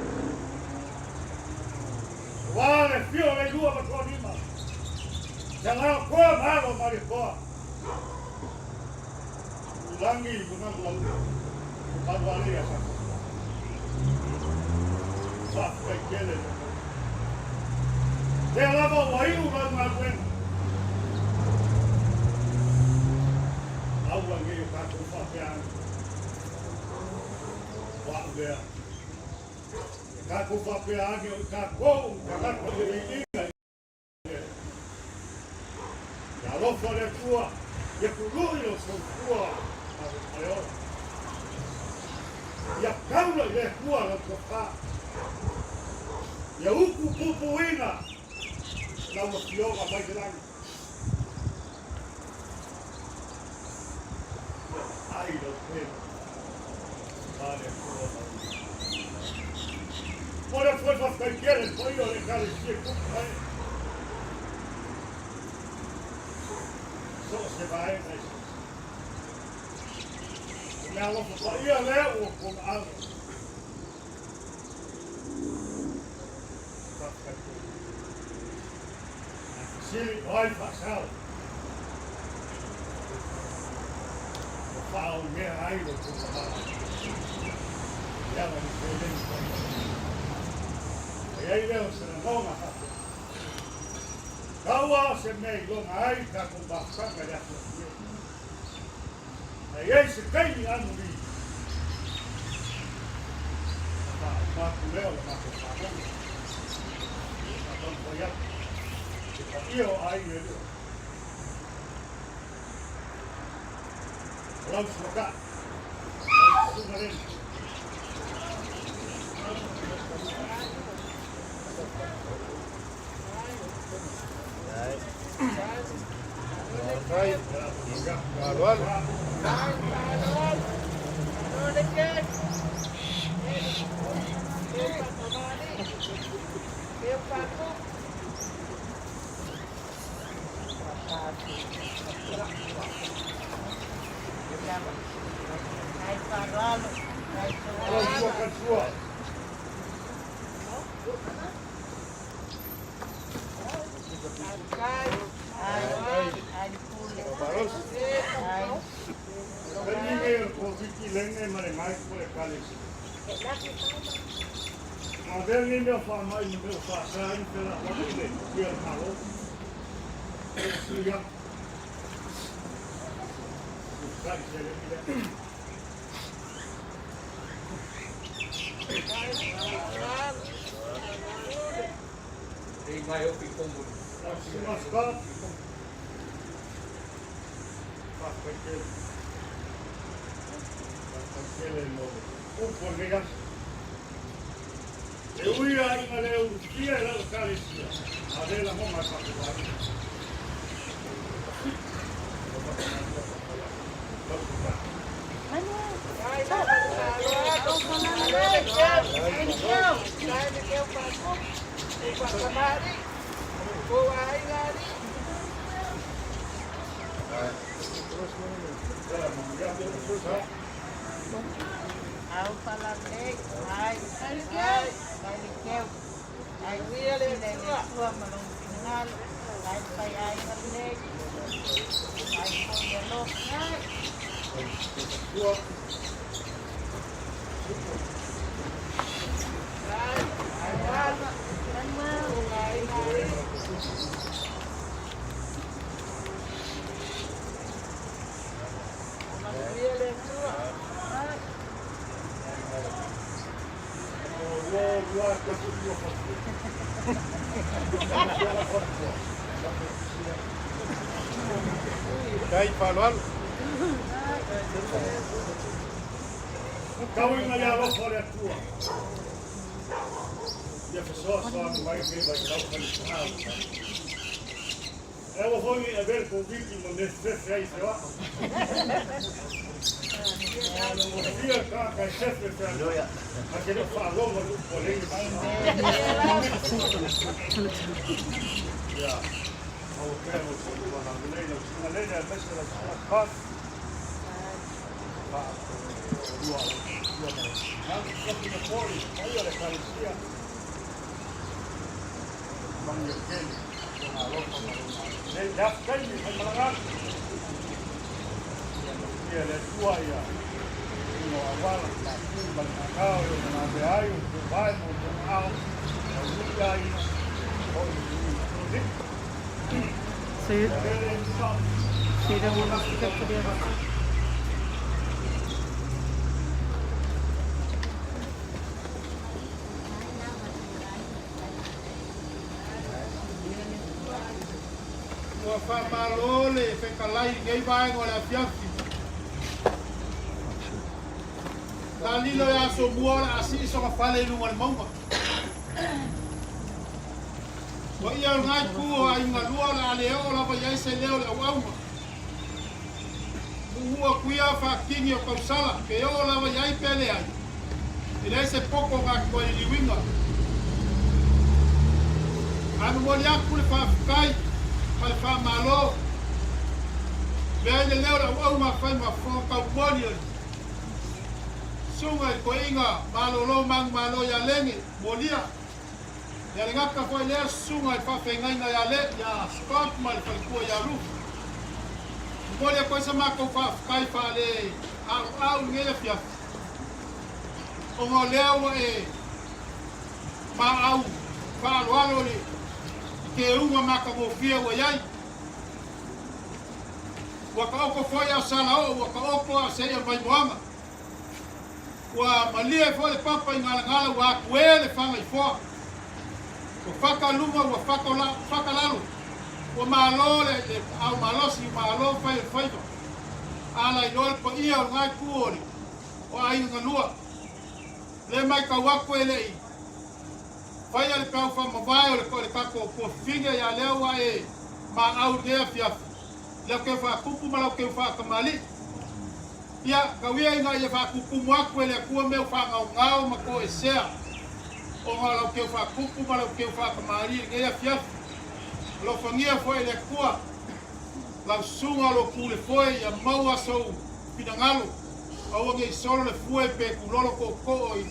[SPEAKER 5] Aua le afio o Leilua ma Tuanima, Sealaokoa ma alo o Malietoa, Tulagi ma Namulaua, Malualei a Safotu. Faafetai tele le Lea lava ua iu lau galuega. Aua nei o tatou faapea ane. O a'u lea. E tatou faapea ane o i tatou tagata o le viiga i le Ia alofa le Atua, ia tului lou soifua ma le ola. Ia taula i le Atua lau tofa. Ia upu puipuiga lau afioga mai le lagi. Ia ai lau pele ma le Atua mauli. Mo le Atua e faafetai tele le paia o le Ekalesia i tupu ma ee. So o se vaega eseese. O le meaalofa paia lea ua kona alo. Faafetai tele. Ae fesili o ai faasao? Ua faaougea ai lo outou tamaoaiga e ala i le seleni paia. Ona i ai lea o se lagona faapea, Tau lava o se mea i loga ai le tatou mafutaga i le afiafi nei. A i ai se taimi amuli, ona faauma atu lea o le matou faalogo. Sa taumafai atu i le paia o aiga e lua. O lau suatai, lau susuga lena. Taimi nei o le Koviti lene ma le gaifo o le Ekalesia. Na avea lenei mea o faamai ma mea o faasa ai ona felauai le manuia o le Malo. Sui atu. Usitai seleni lea. Susuga Scott. Faafetai tele. Faafetai tele mo le upu o lenei aso. E ui lava ina le ulutia e lau Ekalesia, a o lea e lagona e faatauaina. lua faletua.
[SPEAKER 7] Dai faaaloalo.
[SPEAKER 5] Tauiga le alofa o le Atua. Ia fesoasoani mai lenei vaitau faigata ua tatou. E aua foi ne i avea le Koviti ma mea fefefe ai i feoai. Ua fia le tagata e fefe i fealuai, ae te le o faalogo i le upu a le alii ma le Ia, maua pea lou soifua laulelei, lau susuga Lele aemaise lau susuga Scott. Faa-lua o lau ma lau susuga. Foi le paia o le Ekalesia. Manuia tele, lona alofa ma lona agalelei. Le aso taimi e faimalaga atu. Ia manuia le Atua ia luga o auala, matu ma le gagao e ona lavea ai o outou vae ma outou aao, taunuu i aiga, foi i luga o alii.
[SPEAKER 1] So you don't want us to go to the other side?
[SPEAKER 7] Ua faamalo le fetalai i lenei vaega o le afiafi. Sa lilo ia Asomua o le a sii sona fale i luga o le mauga. Ua ia o lena itu o Aiga Lua o le a le oo lava i ai se leo o le auauna. Mumu atu ia faakini o tausala, pe oo lava i ai pe leai, e leai se poto na atu ai i liuina. Ae momoli atu le faafetai ma le faamalo, mea ai le leo o le auauna fai ma fofoga taumoli o le Susuga i le Toeaina Malolo Manumalo ia Lene, Molia. Ia le gata foi lea susuga i le faafeagaiga ia Le, ia Scott ma le faletua ia Ruth. Momoli atu ai sa matou faafetai faale a'ua'u i lenei afiafi, ona o lea ua e maau faaaloalo i teuga matagofie ua i ai. Ua taoto foi a o salaoo, ua taoto a o seia maimoaga. Ua malie foi le papa i galagala ua atu e le faga i foa. Ua fata luga ua fata lalo. Ua malo le ao malosi, ua malo fai o le faiva. Ala iloa le paia o lena itu o le o aiga galua. Le maitau atu e le i faia le peau faamavae o le o le tatou tuafafine ia lea ua e maau i lenei afiafi, lau keu faatupu ma lau keu faatamalii. Ia, tau ia ina ia faatutumu atu e le Atua mea o faagaogao ma toesea, ona o lau keu faatupu ma lau keu faatamalii i lenei afiafi. Alofagia foi e le Atua lau susuga o lo tu le foe ia maua sou finagalo, aua ne i solo le fue pe tulolo tootoo i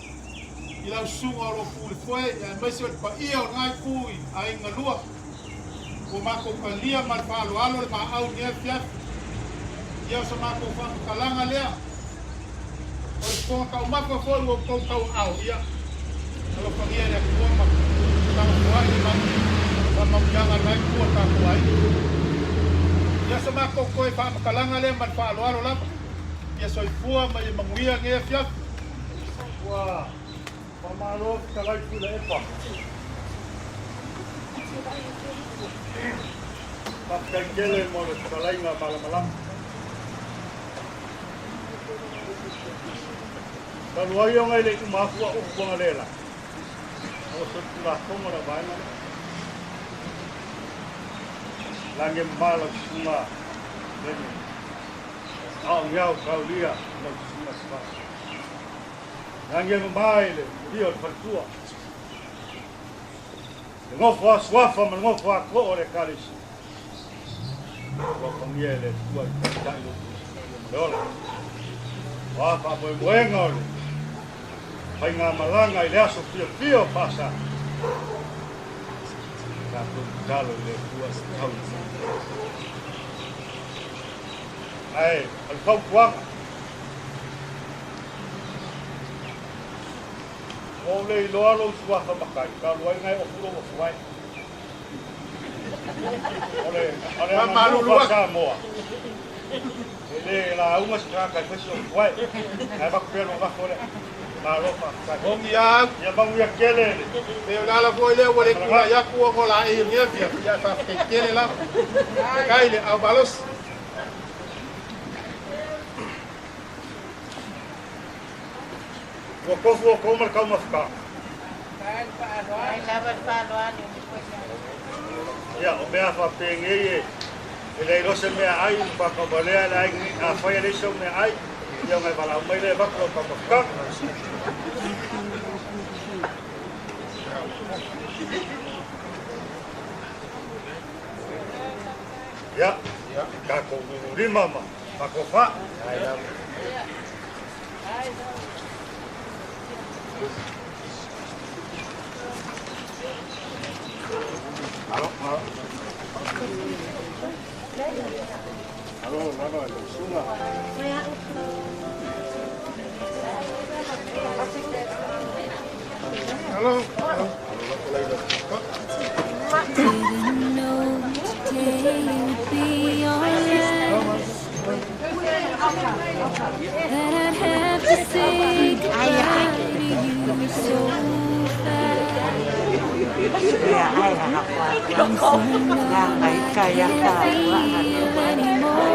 [SPEAKER 7] i lau susuga o lo tu le foe, ia aemaise o le paia o lena itu i aiga lua. Ua matou talia ma le faaaloalo le maau i lenei afiafi. Ia o sa matou faamatalaga lea. O le fofoga taumafa foi ua outou tauaao, ia alofagia e le Atua ma tagafoai le faamanuiaga a lena itu o le tatou aiga. Ia o sa matou toe faamatalaga lea ma le faaaloalo lava. Ia soifua ma ia manuia lenei afiafi.
[SPEAKER 5] Ua faamalo fetalai Tuilaepa. Faafetai tele mo le fetalaiga malamalama. Talu ai ona e le i uma atu au upu analeila, ua solitulafono lau vaega lea. Lagi e mama lau susuga Lene, a o ni ao taulia lau susuga Scott. Lagi e mama i le mulia o le faletua. Le nofo a suafa ma le nofo a too o le Ekalesia. Alofagia e le Atua i taitai o outou ma le ola. O a faamoemoega o le faigamalaga i le aso fiafia o Paasa. Tatou tatalo i le Atua e tau i Ae, o le fautuaga, ua ou le iloa lou suafa matai, talu ai na e ofu lou ofu ai. O le aganuu faa-Samoa, e le lauga se tagata e fai si ofu ai, ae avatu pea lou lafo lea. Malo faafetai.
[SPEAKER 7] Ogi au.
[SPEAKER 5] Ia manuia tele le.
[SPEAKER 7] Pe o le ala foi lea ua le tulai atu ona o laei i lenei afiafi, ae faafetai tele lava. Kai le au malosi.
[SPEAKER 5] Ua tofu outou ma le taumafataga. Ia, o mea faapenei e e leai loa se meaai ma faatauvalea le aiga nei. Afai e leai sau meaai, ia ona e valaau mai lea e avatu lau taumafataga. Ia, tatou lululima ma faatofa. Alo, alo. Alo, lalo, alo, suga.
[SPEAKER 7] Alo, alo.
[SPEAKER 4] Didn't know today would be your last. That I'd have to say goodbye to you so fast. I'm so in love, I can't feel anymore.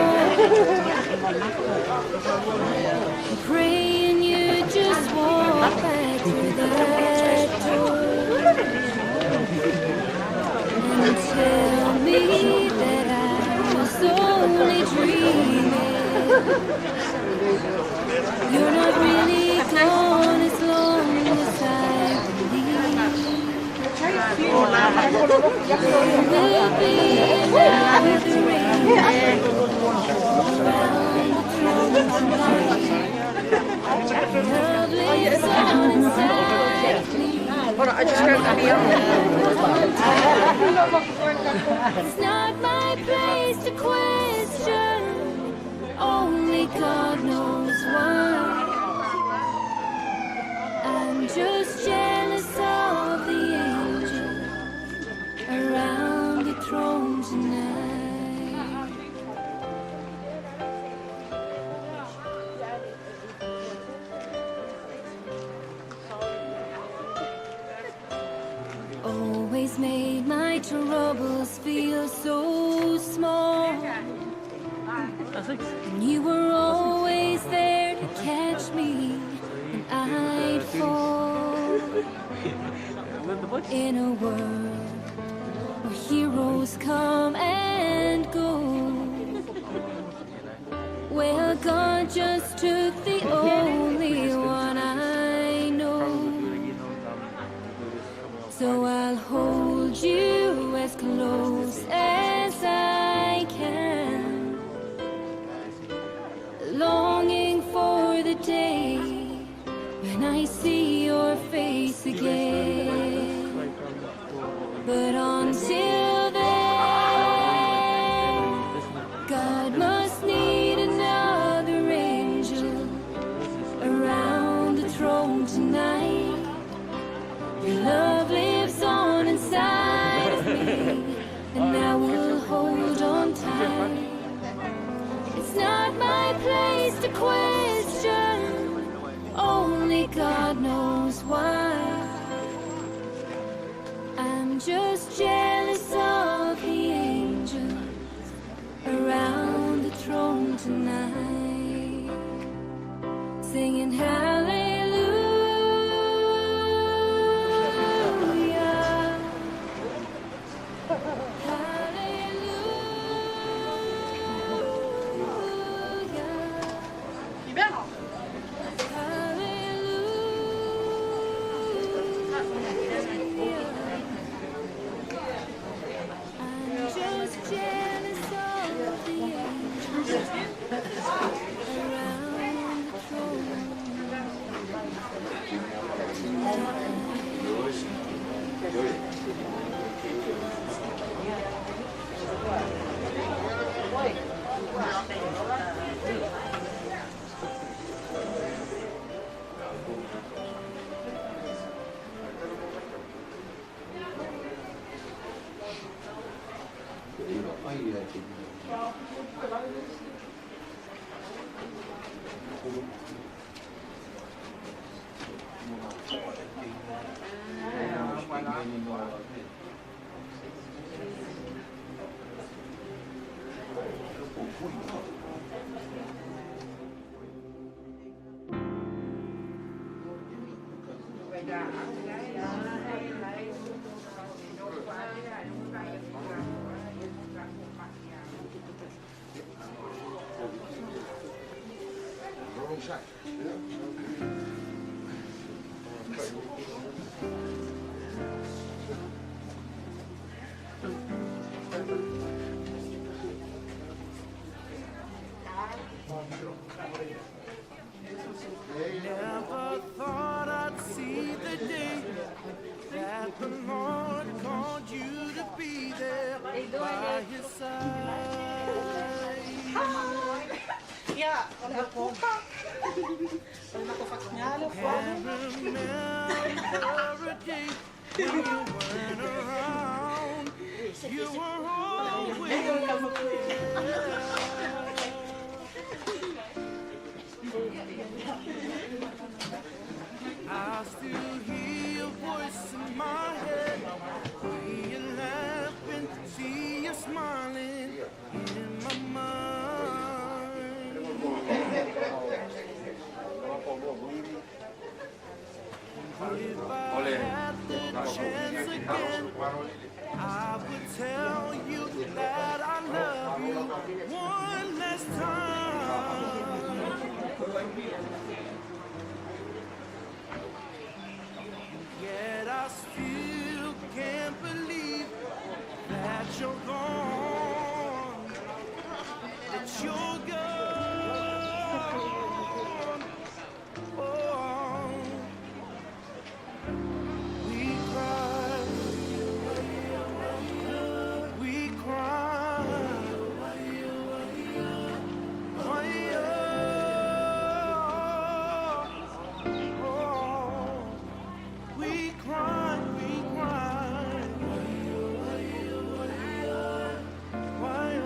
[SPEAKER 4] I'm praying you just walk back through that door and tell me that I was only dreaming. You're not really gone as long as I believe. There will be another angel around the throne tonight. Love lives on inside me. It's not my place to question. Only God knows why. I'm just jealous of the angels around the throne tonight. Always made my troubles feel so small. And you were always there to catch me when I'd fall. In a world where heroes come and go, well, God just took the only one I know. So I'll hold you as close as I can, longing for the day when I see your face again. But until then, God must need another angel around the throne tonight. Your love lives on inside of me, and I will hold on tight. It's not my place to question, only God knows why. I'm just jealous of the angels around the throne tonight, singing hallelujah. Hallelujah. Hallelujah. I'm just jealous of the angels around the throne tonight.
[SPEAKER 3] Never thought I'd see the day that the Lord called you to be there by his side.
[SPEAKER 6] Ja,
[SPEAKER 3] Can't remember a day when you weren't around. You were always there. I still hear your voice in my head. Hear you laughing, see you smiling in my mind. If I had the chance again, I would tell you that I love you one last time. Yet I still can't believe that you're gone, that you're gone. Oh, we cry, we cry. Oh, we cry, we cry. Why,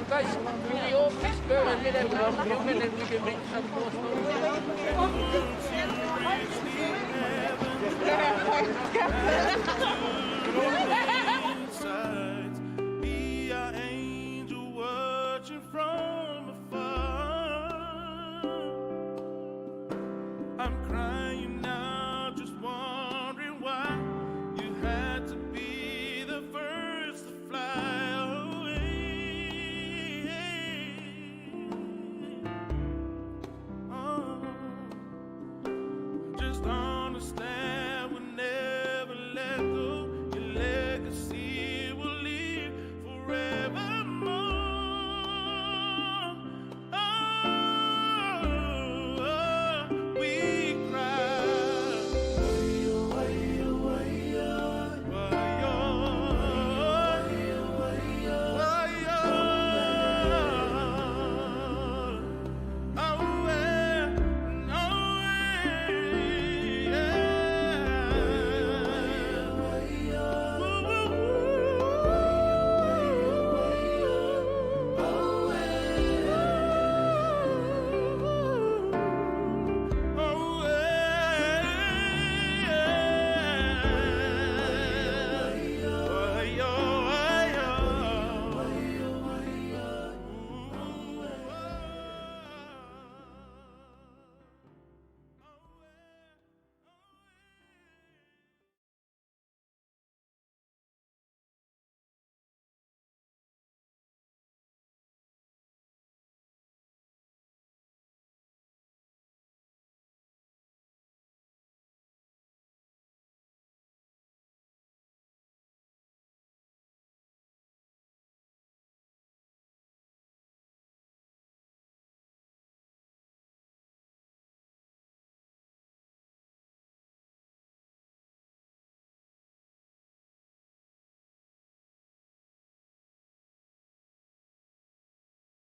[SPEAKER 9] Guys, we all please go and let them and then we can make some more stories.
[SPEAKER 3] oh,